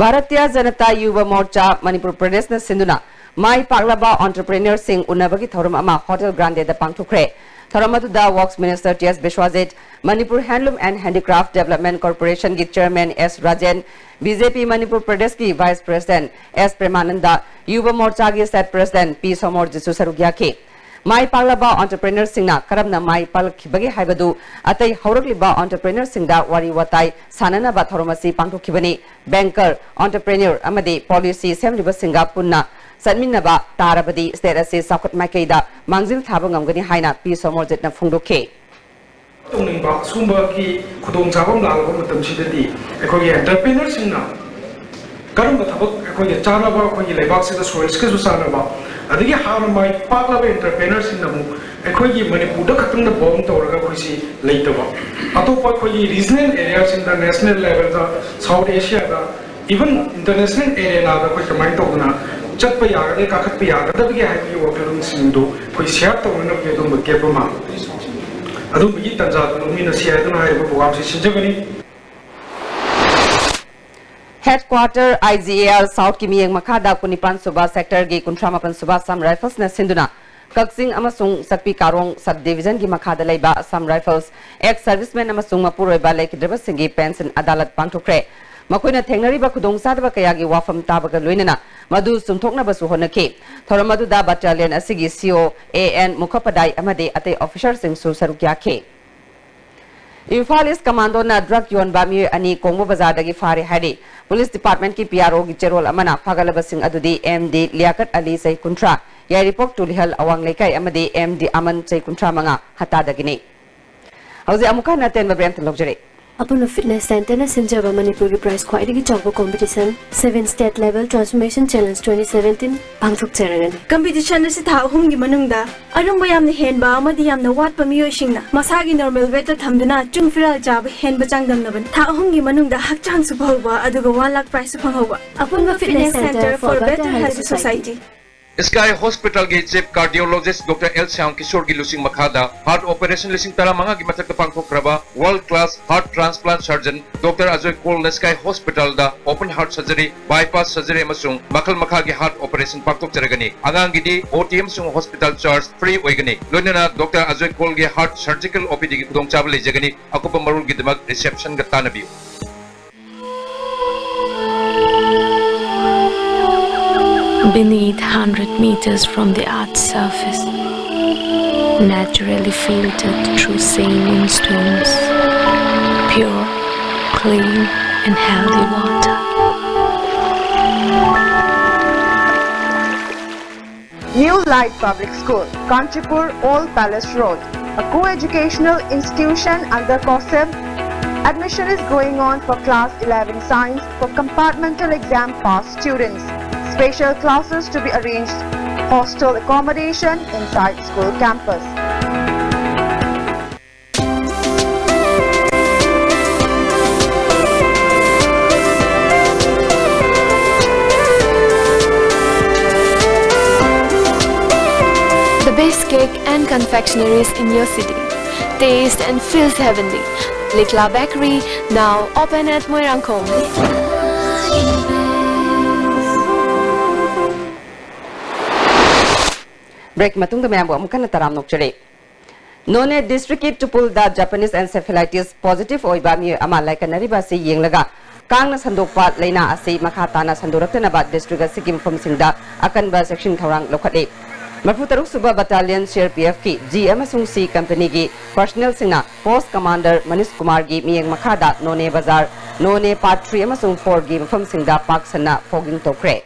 ꯚꯥꯔꯇꯤꯌ ꯖꯅꯇꯥ ꯌꯨꯕ ꯃꯣꯔꯆꯥ ꯃꯅꯤꯄꯨꯔ ꯄ꯭ꯔꯗꯦꯁꯅ ꯁꯤꯟꯗꯨꯅ ꯃꯥꯏ ꯄꯥꯛꯂꯕ entrepreneurꯁꯤꯡ ꯎꯅꯕꯒꯤ ꯊꯧꯔꯝ ꯑꯃ ꯍꯣꯇꯦꯜ ꯒ꯭ꯔꯥꯟꯗꯦꯗ ꯄꯥꯡꯊꯣꯛꯈ꯭ꯔꯦ꯫ ꯊꯧꯔꯝ ꯑꯗꯨꯗ Works Minister T S Biswajit, Manipur Handloom and Handicraft Development Corporationꯒꯤ Chairman S Rajen, B J P Manipur Pradeshꯀꯤ Vice President S Premananda, ꯌꯨꯕ ꯃꯣꯔꯆꯥꯒꯤ State President P ꯁꯣꯃꯣꯔꯖꯤꯠꯁꯨ ꯁꯔꯨꯛ ꯌꯥꯈꯤ꯫ ꯃꯥꯏ ꯄꯥꯛꯂꯕ entrepreneurꯁꯤꯡꯅ ꯀꯔꯝꯅ ꯃꯥꯏ ꯄꯥꯛꯂꯛꯈꯤꯕꯒꯦ ꯍꯥꯏꯕꯗꯨ ꯑꯇꯩ ꯍꯧꯔꯛꯂꯤꯕ entrepreneurꯁꯤꯡꯗ ꯋꯥꯔꯤ ꯋꯥꯇꯥꯏ ꯁꯥꯟꯅꯅꯕ ꯊꯧꯔꯝ ꯑꯁꯤ ꯄꯥꯡꯊꯣꯛꯈꯤꯕꯅꯤ꯫ Banker, entrepreneur ꯑꯃꯗꯤ policy ꯁꯦꯝꯂꯤꯕꯁꯤꯡꯒ ꯄꯨꯟꯅ ꯆꯠꯃꯤꯟꯅꯕ ꯇꯥꯔꯕꯗꯤ state ꯑꯁꯤ ꯆꯥꯎꯈꯠ ꯃꯥꯏꯀꯩꯗ ꯃꯥꯡꯖꯤꯜ ꯊꯥꯕ ꯉꯝꯒꯅꯤ ꯍꯥꯏꯅ P ꯁꯣꯃꯣꯔꯖꯤꯠꯅ ꯐꯣꯡꯗꯣꯛꯈꯤ꯫ ꯇꯧꯅꯤꯡꯕ ꯁꯨꯝꯕꯒꯤ ꯈꯨꯗꯣꯡꯆꯥꯕ ꯑꯃ ꯂꯥꯛꯂꯕ ꯃꯇꯝꯁꯤꯗꯗꯤ ꯑꯩꯈꯣꯏꯒꯤ entrepreneurꯁꯤꯡꯅ ꯀꯔꯝꯕ ꯊꯕꯛ ꯑꯩꯈꯣꯏꯒꯤ ꯆꯥꯅꯕ ꯑꯩꯈꯣꯏꯒꯤ ꯂꯩꯕꯥꯛꯁꯤꯗ soilsꯀꯁꯨ ꯆꯥꯅꯕ, ꯑꯗꯒꯤ ꯍꯥꯟꯅ ꯃꯥꯏ ꯄꯥꯛꯂꯕ entrepreneurꯁꯤꯡꯅ ꯑꯃꯨꯛ ꯑꯩꯈꯣꯏꯒꯤ ꯃꯅꯤꯄꯨꯔꯗ ꯈꯛꯇꯪꯗ bound ꯇꯧꯔꯒ ꯑꯩꯈꯣꯏꯁꯤ ꯂꯩꯇꯕ, ꯑꯇꯣꯞꯄ ꯑꯩꯈꯣꯏꯒꯤ regional areaꯁꯤꯡꯗ, national levelꯗ, South Asiaꯗ, even international arenaꯗ ꯑꯩꯈꯣꯏ ꯀꯃꯥꯏꯅ ꯇꯧꯗꯅ ꯆꯠꯄ ꯌꯥꯒꯗꯒꯦ, ꯀꯥꯈꯠꯄ ꯌꯥꯒꯗꯕꯒꯦ ꯍꯥꯏꯕꯒꯤ ꯋꯥꯈꯜꯂꯣꯟꯁꯤꯡꯗꯨ ꯑꯩꯈꯣꯏ share ꯇꯧꯅꯅꯕꯒꯤ ꯑꯗꯨꯝꯕ gap ꯑꯃ, ꯑꯗꯨꯝꯕꯒꯤ ꯇꯥꯟꯖꯥꯗꯨ ꯂꯧꯃꯤꯟꯅꯁꯤ ꯍꯥꯏꯗꯨꯅ ꯍꯥꯏꯔꯤꯕ programꯁꯤ ꯁꯤꯟꯖꯕꯅꯤ꯫ Headquarter I G A R Southꯀꯤ ꯃꯤꯠꯌꯦꯡ ꯃꯈꯥꯗ ꯀꯨꯟꯅꯤꯄꯥꯟ ꯁꯨꯕ sectorꯒꯤ ꯀꯨꯟꯊ꯭ꯔꯥ ꯃꯥꯄꯟ ꯁꯨꯕ Assam Riflesꯅ ꯁꯤꯟꯗꯨꯅ ꯀꯛꯆꯤꯡ ꯑꯃꯁꯨꯡ ꯆꯛꯄꯤ ꯀꯥꯔꯣꯡ sub divisionꯒꯤ ꯃꯈꯥꯗ ꯂꯩꯕ Assam Rifles ex servicemen ꯑꯃꯁꯨꯡ ꯃꯄꯨꯔꯣꯏꯕ ꯂꯩꯈꯤꯗ꯭ꯔꯕꯁꯤꯡꯒꯤ pension ꯑꯗꯥꯂꯠ ꯄꯥꯡꯊꯣꯛꯈ꯭ꯔꯦ꯫ ꯃꯈꯣꯏꯅ ꯊꯦꯡꯅꯔꯤꯕ ꯈꯨꯗꯣꯡꯆꯥꯗꯕ ꯀꯌꯥꯒꯤ ꯋꯥꯐꯝ ꯇꯥꯕꯒ ꯂꯣꯏꯅꯅ ꯃꯗꯨ ꯆꯨꯝꯊꯣꯛꯅꯕꯁꯨ ꯍꯣꯠꯅꯈꯤ꯫ ꯊꯧꯔꯝ ꯑꯗꯨꯗ battalion ꯑꯁꯤꯒꯤ C O A N ꯃꯨꯈꯄꯗꯥꯏ ꯑꯃꯗꯤ ꯑꯇꯩ officerꯁꯤꯡꯁꯨ ꯁꯔꯨꯛ ꯌꯥꯈꯤ꯫ ꯏꯝꯐꯥꯜ East Commandoꯅ drug ꯌꯣꯟꯕ ꯃꯤꯑꯣꯏ ꯑꯅꯤ ꯀꯣꯡꯕ ꯕꯖꯥꯔꯗꯒꯤ ꯐꯥꯔꯦ ꯍꯥꯏꯔꯤ꯫ Police Departmentꯀꯤ P R Oꯒꯤ ꯆꯦꯔꯣꯜ ꯑꯃꯅ ꯐꯥꯒꯠꯂꯕꯁꯤꯡ ꯑꯗꯨꯗꯤ M D ꯂꯤꯌꯥꯀꯠ ꯑꯂꯤ, ꯆꯍꯤ ꯀꯨꯟꯊ꯭ꯔꯥ, ꯌꯥꯏꯔꯤꯄꯣꯛ ꯇꯨꯂꯤꯍꯜ ꯑꯋꯥꯡ ꯂꯩꯀꯥꯏ, ꯑꯃꯗꯤ M D ꯑꯃꯟ, ꯆꯍꯤ ꯀꯨꯟꯊ꯭ꯔꯥ ꯃꯉꯥ, ꯍꯠꯇꯥꯗꯒꯤꯅꯤ꯫ ꯍꯧꯖꯤꯛ ꯑꯃꯨꯛ ꯍꯟꯅ ꯑꯇꯦꯟꯕ break ꯑꯝꯇ ꯂꯧꯖꯔꯛꯏ꯫ ꯑꯄꯨꯟꯕ Fitness Centerꯅ ꯁꯤꯟꯖꯕ ꯃꯅꯤꯄꯨꯔꯒꯤ prize ꯈ꯭ꯋꯥꯏꯗꯒꯤ ꯆꯥꯎꯕ competition Seven State Level Transformation Challenge twenty seventeen ꯄꯥꯡꯊꯣꯛꯆꯔꯒꯅꯤ꯫ Competition ꯑꯁꯤ ꯊꯥ ꯑꯍꯨꯝꯒꯤ ꯃꯅꯨꯡꯗ ꯑꯔꯨꯝꯕ ꯌꯥꯝꯅ ꯍꯦꯟꯕ ꯑꯃꯗꯤ ꯌꯥꯝꯅ ꯋꯥꯠꯄ ꯃꯤꯑꯣꯏꯁꯤꯡꯅ ꯃꯁꯥꯒꯤ normal weightꯇ ꯊꯝꯗꯨꯅ ꯆꯨꯡ ꯐꯤꯔꯥꯜ ꯆꯥꯕ ꯍꯦꯟꯕ ꯆꯥꯡꯗꯝꯅꯕꯅꯤ꯫ ꯊꯥ ꯑꯍꯨꯝꯒꯤ ꯃꯅꯨꯡꯗ ꯍꯛꯆꯥꯡꯁꯨ ꯐꯍꯧꯕ ꯑꯗꯨꯒ one lakh prizeꯁꯨ ꯐꯪꯍꯧꯕ꯫ ꯑꯄꯨꯟꯕ Fitness Center for Better Healthy Society꯫ Sky Hospitalꯒꯤ Chief Cardiologist Doctor L Shyam Kishorꯒꯤ ꯂꯨꯆꯤꯡ ꯃꯈꯥꯗ heart operation ꯂꯤꯁꯤꯡ ꯇꯔꯥꯃꯉꯥꯒꯤ ꯃꯊꯛꯇ ꯄꯥꯡꯊꯣꯛꯈ꯭ꯔꯕ world class heart transplant surgeon Doctor Ajay Kaulꯅ Sky Hospitalꯗ open heart surgery, bypass surgery ꯑꯃꯁꯨꯡ ꯃꯈꯜ ꯃꯈꯥꯒꯤ heart operation ꯄꯥꯡꯊꯣꯛꯆꯔꯒꯅꯤ꯫ ꯑꯉꯥꯡꯒꯤꯗꯤ O T ꯑꯃꯁꯨꯡ hospital charge free ꯑꯣꯏꯒꯅꯤ꯫ ꯂꯣꯏꯅꯅ Doctor Ajay Kaulꯒꯤ heart surgical O P Dꯒꯤ ꯈꯨꯗꯣꯡꯆꯥꯕ ꯂꯩꯖꯒꯅꯤ꯫ ꯑꯀꯨꯞꯄ ꯃꯔꯣꯜꯒꯤꯗꯃꯛ receptionꯒ ꯇꯥꯟꯅꯕꯤꯌꯨ꯫ Beneath hundred meters from the earth's surface, naturally filtered through saline stones, pure, clean, and healthy water. New Light Public School, Kanchipur, Old Palace Road, a co-educational institution under COSEB. Admission is going on for class eleven science for compartmental exam pass students. Special classes to be arranged. Hostel accommodation inside school campus. The best cake and confectionaries in your city. Taste and feels heavenly. Likla Bakery, now open at Moirangkhom. Break ꯃꯇꯨꯡꯗ ꯃꯌꯥꯝꯕꯨ ꯑꯃꯨꯛ ꯍꯟꯅ ꯇꯔꯥꯝꯅ ꯑꯣꯛꯆꯔꯤ꯫ ꯅꯣꯅꯦ districtꯀꯤ ꯇꯨꯄꯨꯜꯗ Japanese encephalitis positive ꯑꯣꯏꯕ ꯃꯤꯑꯣꯏ ꯑꯃ ꯂꯥꯏꯀꯠꯅꯔꯤꯕ ꯑꯁꯤ ꯌꯦꯡꯂꯒ ꯀꯥꯡꯅ ꯁꯟꯗꯣꯛꯄ ꯂꯥꯏꯅꯥ ꯑꯁꯤ ꯃꯈꯥ ꯇꯥꯅ ꯁꯟꯗꯣꯔꯛꯇꯅꯕ district ꯑꯁꯤꯒꯤ ꯃꯐꯝꯁꯤꯡꯗ ꯑꯀꯟꯕ ꯆꯦꯛꯁꯤꯟ ꯊꯧꯔꯥꯡ ꯂꯧꯈꯠꯂꯤ꯫ ꯃꯔꯤꯐꯨ ꯇꯔꯨꯛ ꯁꯨꯕ battalionꯒꯤ G ꯑꯃꯁꯨꯡ C companyꯒꯤ personnelꯁꯤꯡꯅ post commander ꯃꯅꯤꯁ ꯀꯨꯃꯥꯔꯒꯤ ꯃꯤꯠꯌꯦꯡ ꯃꯈꯥꯗ ꯅꯣꯅꯦ ꯕꯖꯥꯔ, ꯅꯣꯅꯦ part three ꯑꯃꯁꯨꯡ fourꯒꯤ ꯃꯐꯝꯁꯤꯡꯗ ꯄꯥꯛ ꯁꯟꯅ fogging ꯇꯧꯈ꯭ꯔꯦ꯫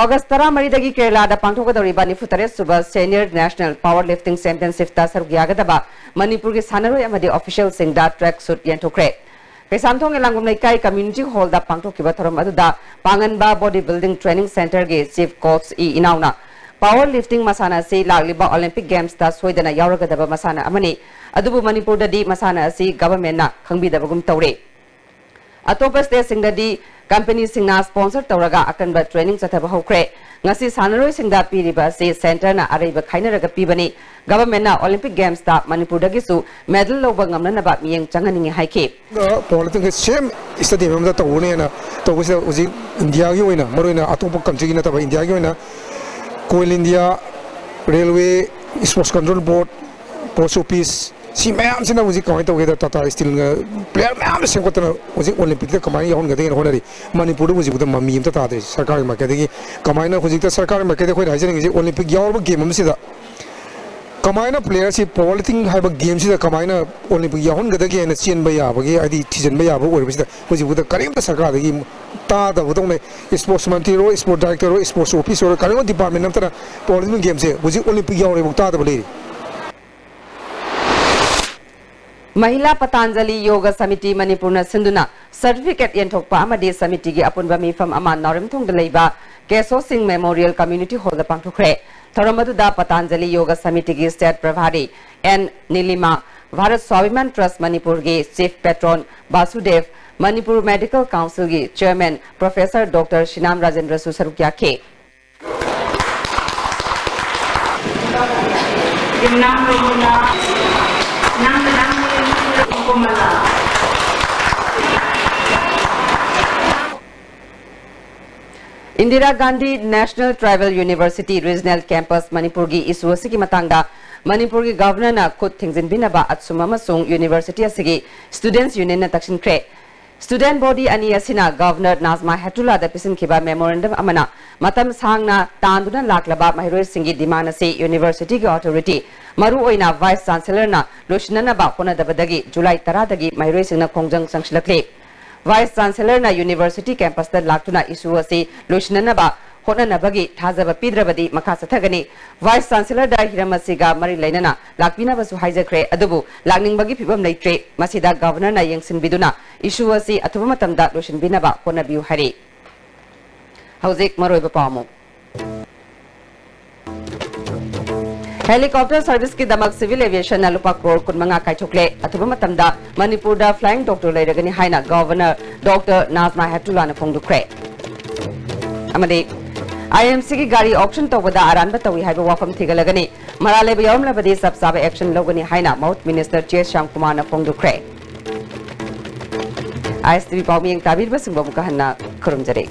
ꯑꯣꯒꯁ ꯇꯔꯥꯃꯔꯤꯗꯒꯤ ꯀꯦꯔꯂꯥꯗ ꯄꯥꯡꯊꯣꯛꯀꯗꯧꯔꯤꯕ ꯅꯤꯐꯨ ꯇꯔꯦꯠ ꯁꯨꯕ Senior National Power Lifting Championshipꯇ ꯁꯔꯨꯛ ꯌꯥꯒꯗꯕ ꯃꯅꯤꯄꯨꯔꯒꯤ ꯁꯥꯟꯅꯔꯣꯏ ꯑꯃꯗꯤ officialꯁꯤꯡꯗ track suit ꯌꯦꯟꯊꯣꯛꯈ꯭ꯔꯦ꯫ ꯀꯩꯁꯥꯝꯊꯣꯡ ꯂꯥꯡꯕꯝ ꯂꯩꯀꯥꯏ community hallꯗ ꯄꯥꯡꯊꯣꯛꯈꯤꯕ ꯊꯧꯔꯝ ꯑꯗꯨꯗ ꯄꯥꯡꯒꯟꯕ body building training centreꯒꯤ chief coach E ꯏꯅꯥꯎꯅ power lifting ꯃꯁꯥꯟꯅ ꯑꯁꯤ ꯂꯥꯛꯂꯤꯕ Olympic Gamesꯇ ꯁꯣꯏꯗꯅ ꯌꯥꯎꯔꯒꯗꯕ ꯃꯁꯥꯟꯅ ꯑꯃꯅꯤ꯫ ꯑꯗꯨꯕꯨ ꯃꯅꯤꯄꯨꯔꯗꯗꯤ ꯃꯁꯥꯟꯅ ꯑꯁꯤ governmentꯅ ꯈꯪꯕꯤꯗꯕꯒꯨꯝ ꯇꯧꯔꯦ꯫ ꯑꯇꯣꯞꯄ stateꯁꯤꯡꯗꯗꯤ companyꯁꯤꯡꯅ sponsor ꯇꯧꯔꯒ ꯑꯀꯟꯕ training ꯆꯠꯊꯕ ꯍꯧꯈ꯭ꯔꯦ꯫ ꯉꯁꯤ ꯁꯥꯟꯅꯔꯣꯏꯁꯤꯡꯗ ꯄꯤꯔꯤꯕ ꯑꯁꯤ centreꯅ ꯑꯔꯩꯕ ꯈꯥꯏꯅꯔꯒ ꯄꯤꯕꯅꯤ꯫ Governmentꯅ Olympic Gamesꯇ ꯃꯅꯤꯄꯨꯔꯗꯒꯤꯁꯨ medal ꯂꯧꯕ ꯉꯝꯅꯅꯕ ꯃꯤꯠꯌꯦꯡ ꯆꯪꯍꯟꯅꯤꯡꯏ ꯍꯥꯏꯈꯤ꯫ Powerliftingꯒꯤ same stadium ꯑꯃꯗ ꯇꯧꯒꯅꯤ ꯍꯥꯏꯅ ꯇꯧꯕꯁꯤꯗ ꯍꯧꯖꯤꯛ Indiaꯒꯤ ꯑꯣꯏꯅ, ꯃꯔꯨꯑꯣꯏꯅ ꯑꯇꯣꯞꯄ countryꯒꯤ ꯅꯠꯇꯕ, Indiaꯒꯤ ꯑꯣꯏꯅ Coal India, Railway, Sports Control Board, Post Office, ꯁꯤ ꯃꯌꯥꯝꯁꯤꯅ ꯍꯧꯖꯤꯛ ꯀꯃꯥꯏꯅ ꯇꯧꯒꯦꯗ, Tata Steelꯅ player ꯃꯌꯥꯝ ꯑꯃ ꯁꯦꯝꯒꯠꯇꯅ ꯍꯧꯖꯤꯛ Olympicꯇ ꯀꯃꯥꯏꯅ ꯌꯥꯎꯍꯟꯒꯗꯒꯦꯅ ꯍꯣꯠꯅꯔꯤ꯫ ꯃꯅꯤꯄꯨꯔꯗ ꯍꯧꯖꯤꯛ ꯐꯥꯎꯗ ꯃꯃꯤ ꯑꯝꯇ ꯇꯥꯗ꯭ꯔꯤ ꯁꯔꯀꯥꯔꯒꯤ ꯃꯥꯏꯀꯩꯗꯒꯤ꯫ ꯀꯃꯥꯏꯅ ꯍꯧꯖꯤꯛꯇ ꯁꯔꯀꯥꯔꯒꯤ ꯃꯥꯏꯀꯩꯗ ꯑꯩꯈꯣꯏꯅ ꯍꯥꯏꯖꯅꯤꯡꯉꯤꯁꯤ, Olympic ꯌꯥꯎꯔꯕ game ꯑꯃꯁꯤꯗ ꯀꯃꯥꯏꯅ playerꯁꯤ, powerlifting ꯍꯥꯏꯕ gameꯁꯤꯗ ꯀꯃꯥꯏꯅ Olympic ꯌꯥꯎꯍꯟꯒꯗꯒꯦꯅ ꯆꯦꯟꯕ ꯌꯥꯕꯒꯤ, ꯍꯥꯏꯗꯤ ꯊꯤꯖꯤꯟꯕ ꯌꯥꯕ ꯑꯣꯏꯔꯤꯕꯁꯤꯗ ꯍꯧꯖꯤꯛ ꯐꯥꯎꯗ ꯀꯔꯤꯝꯇ ꯁꯔꯀꯥꯔꯗꯒꯤ ꯇꯥꯗꯕꯗꯧꯅ, sports ꯃꯟꯇ꯭ꯔꯤ ꯑꯣꯏꯔꯣ, sports director ꯑꯣꯏꯔꯣ, sports office ꯑꯣꯏꯔꯣ, ꯀꯔꯤꯒꯨꯝꯕ department ꯑꯃꯠꯇꯅ powerlifting gameꯁꯦ ꯍꯧꯖꯤꯛ Olympic ꯌꯥꯎꯔꯦꯕꯨ ꯇꯥꯗꯕ ꯂꯩꯔꯤ꯫ ꯃꯍꯤꯂꯥ ꯄꯇꯥꯟꯖꯂꯤ ꯌꯣꯒ ꯁꯃꯤꯇꯤ ꯃꯅꯤꯄꯨꯔꯅ ꯁꯤꯟꯗꯨꯅ certificate ꯌꯦꯟꯊꯣꯛꯄ ꯑꯃꯗꯤ ꯁꯃꯤꯇꯤꯒꯤ ꯑꯄꯨꯟꯕ ꯃꯤꯐꯝ ꯑꯃ ꯅꯥꯎꯔꯦꯝꯊꯣꯡꯗ ꯂꯩꯕ ꯀꯦꯁꯣ ꯁꯤꯡ Memorial Community Hallꯗ ꯄꯥꯡꯊꯣꯛꯈ꯭ꯔꯦ꯫ ꯊꯧꯔꯝ ꯑꯗꯨꯗ ꯄꯇꯥꯟꯖꯂꯤ ꯌꯣꯒ ꯁꯃꯤꯇꯤꯒꯤ state ꯄ꯭ꯔꯚꯥꯔꯤ ꯑꯦꯟ ꯅꯤꯂꯤꯃꯥ, ꯚꯥꯔꯠ ꯁ꯭ꯋꯥꯚꯤꯃꯥꯟ ꯇ꯭ꯔꯁ ꯃꯅꯤꯄꯨꯔꯒꯤ chief patron ꯕꯥꯁꯨꯗꯦꯕ, ꯃꯅꯤꯄꯨꯔ ꯃꯦꯗꯤꯀꯦꯜ ꯀꯥꯎꯟꯁꯤꯜꯒꯤ chairman professor doctor ꯁꯤꯅꯥꯝ ꯔꯥꯖꯦꯟꯗ꯭ꯔꯁꯨ ꯁꯔꯨꯛ ꯌꯥꯈꯤ꯫ Indira Gandhi National Tribal University Regional Campus ꯃꯅꯤꯄꯨꯔꯒꯤ issue ꯑꯁꯤꯒꯤ ꯃꯇꯥꯡꯗ ꯃꯅꯤꯄꯨꯔꯒꯤ Governorꯅ ꯈꯨꯠ ꯊꯤꯡꯖꯤꯟꯕꯤꯅꯕ ꯑꯠꯁꯨꯝ ꯑꯃꯁꯨꯡ university ꯑꯁꯤꯒꯤ Students Unionꯅ ꯇꯛꯁꯤꯟꯈ꯭ꯔꯦ꯫ Student body ꯑꯅꯤ ꯑꯁꯤꯅ Governor ꯅꯥꯖꯃꯥ ꯍꯦꯞꯇꯨꯂꯥꯗ ꯄꯤꯁꯤꯟꯈꯤꯕ memorandum ꯑꯃꯅ ꯃꯇꯝ ꯁꯥꯡꯅ ꯇꯥꯟꯗꯨꯅ ꯂꯥꯛꯂꯕ ꯃꯍꯩꯔꯣꯏꯁꯤꯡꯒꯤ demand ꯑꯁꯤ universityꯒꯤ authority, ꯃꯔꯨꯑꯣꯏꯅ Vice Chancellorꯅ ꯂꯣꯏꯁꯤꯟꯅꯅꯕ ꯍꯣꯠꯅꯗꯕꯗꯒꯤ July ꯇꯔꯥꯗꯒꯤ ꯃꯍꯩꯔꯣꯏꯁꯤꯡꯅ ꯈꯣꯡꯖꯪ ꯆꯪꯁꯤꯜꯂꯛꯂꯤ꯫ Vice Chancellorꯅ university campusꯇ ꯂꯥꯛꯇꯨꯅ issue ꯑꯁꯤ ꯂꯣꯏꯁꯤꯟꯅꯅꯕ ꯍꯣꯠꯅꯅꯕꯒꯤ ꯊꯥꯖꯕ ꯄꯤꯗ꯭ꯔꯕꯗꯤ ꯃꯈꯥ ꯆꯠꯊꯒꯅꯤ꯫ Vice Chancellorꯗ ꯍꯤꯔꯝ ꯑꯁꯤꯒ ꯃꯔꯤ ꯂꯩꯅꯅ ꯂꯥꯛꯄꯤꯅꯕꯁꯨ ꯍꯥꯏꯖꯈ꯭ꯔꯦ, ꯑꯗꯨꯕꯨ ꯂꯥꯛꯅꯤꯡꯕꯒꯤ ꯐꯤꯕꯝ ꯂꯩꯇ꯭ꯔꯦ꯫ ꯃꯁꯤꯗ Governorꯅ ꯌꯦꯡꯁꯤꯟꯕꯤꯗꯨꯅ issue ꯑꯁꯤ ꯑꯊꯨꯕ ꯃꯇꯝꯗ ꯂꯣꯏꯁꯤꯟꯕꯤꯅꯕ ꯍꯣꯠꯅꯕꯤꯌꯨ ꯍꯥꯏꯔꯤ꯫ ꯍꯧꯖꯤꯛ ꯃꯔꯨꯑꯣꯏꯕ ꯄꯥꯎ ꯑꯃꯨꯛ꯫ Helicopter serviceꯀꯤꯗꯃꯛ civil aviationꯅ ꯂꯨꯄꯥ ꯀ꯭ꯔꯣꯔ ꯀꯨꯟꯃꯉꯥ ꯀꯥꯏꯊꯣꯛꯂꯦ꯫ ꯑꯊꯨꯕ ꯃꯇꯝꯗ ꯃꯅꯤꯄꯨꯔꯗ flying doctor ꯂꯩꯔꯒꯅꯤ ꯍꯥꯏꯅ Governor Doctor Najma Heptullahꯅ ꯐꯣꯡꯗꯣꯛꯈ꯭ꯔꯦ꯫ ꯑꯃꯗꯤ IMCꯒꯤ ꯒꯥꯔꯤ auction ꯇꯧꯕꯗ ꯑꯔꯥꯟꯕ ꯇꯧꯏ ꯍꯥꯏꯕ ꯋꯥꯐꯝ ꯊꯤꯒꯠꯂꯒꯅꯤ꯫ ꯃꯔꯥꯜ ꯂꯩꯕ ꯌꯥꯎꯔꯝꯂꯕꯗꯤ ꯆꯞ ꯆꯥꯕ action ꯂꯧꯒꯅꯤ ꯍꯥꯏꯅ ꯃꯍꯨꯠ minister J ꯁ꯭ꯌꯥꯝꯀꯨꯃꯥꯔꯅ ꯐꯣꯡꯗꯣꯛꯈ꯭ꯔꯦ꯫ ISTV ꯄꯥꯎꯃꯤꯌꯦꯡ ꯇꯥꯕꯤꯔꯤꯕꯁꯤꯡꯕꯨ ꯑꯃꯨꯛꯀ ꯍꯟꯅ ꯈꯨꯔꯨꯝꯖꯔꯤ꯫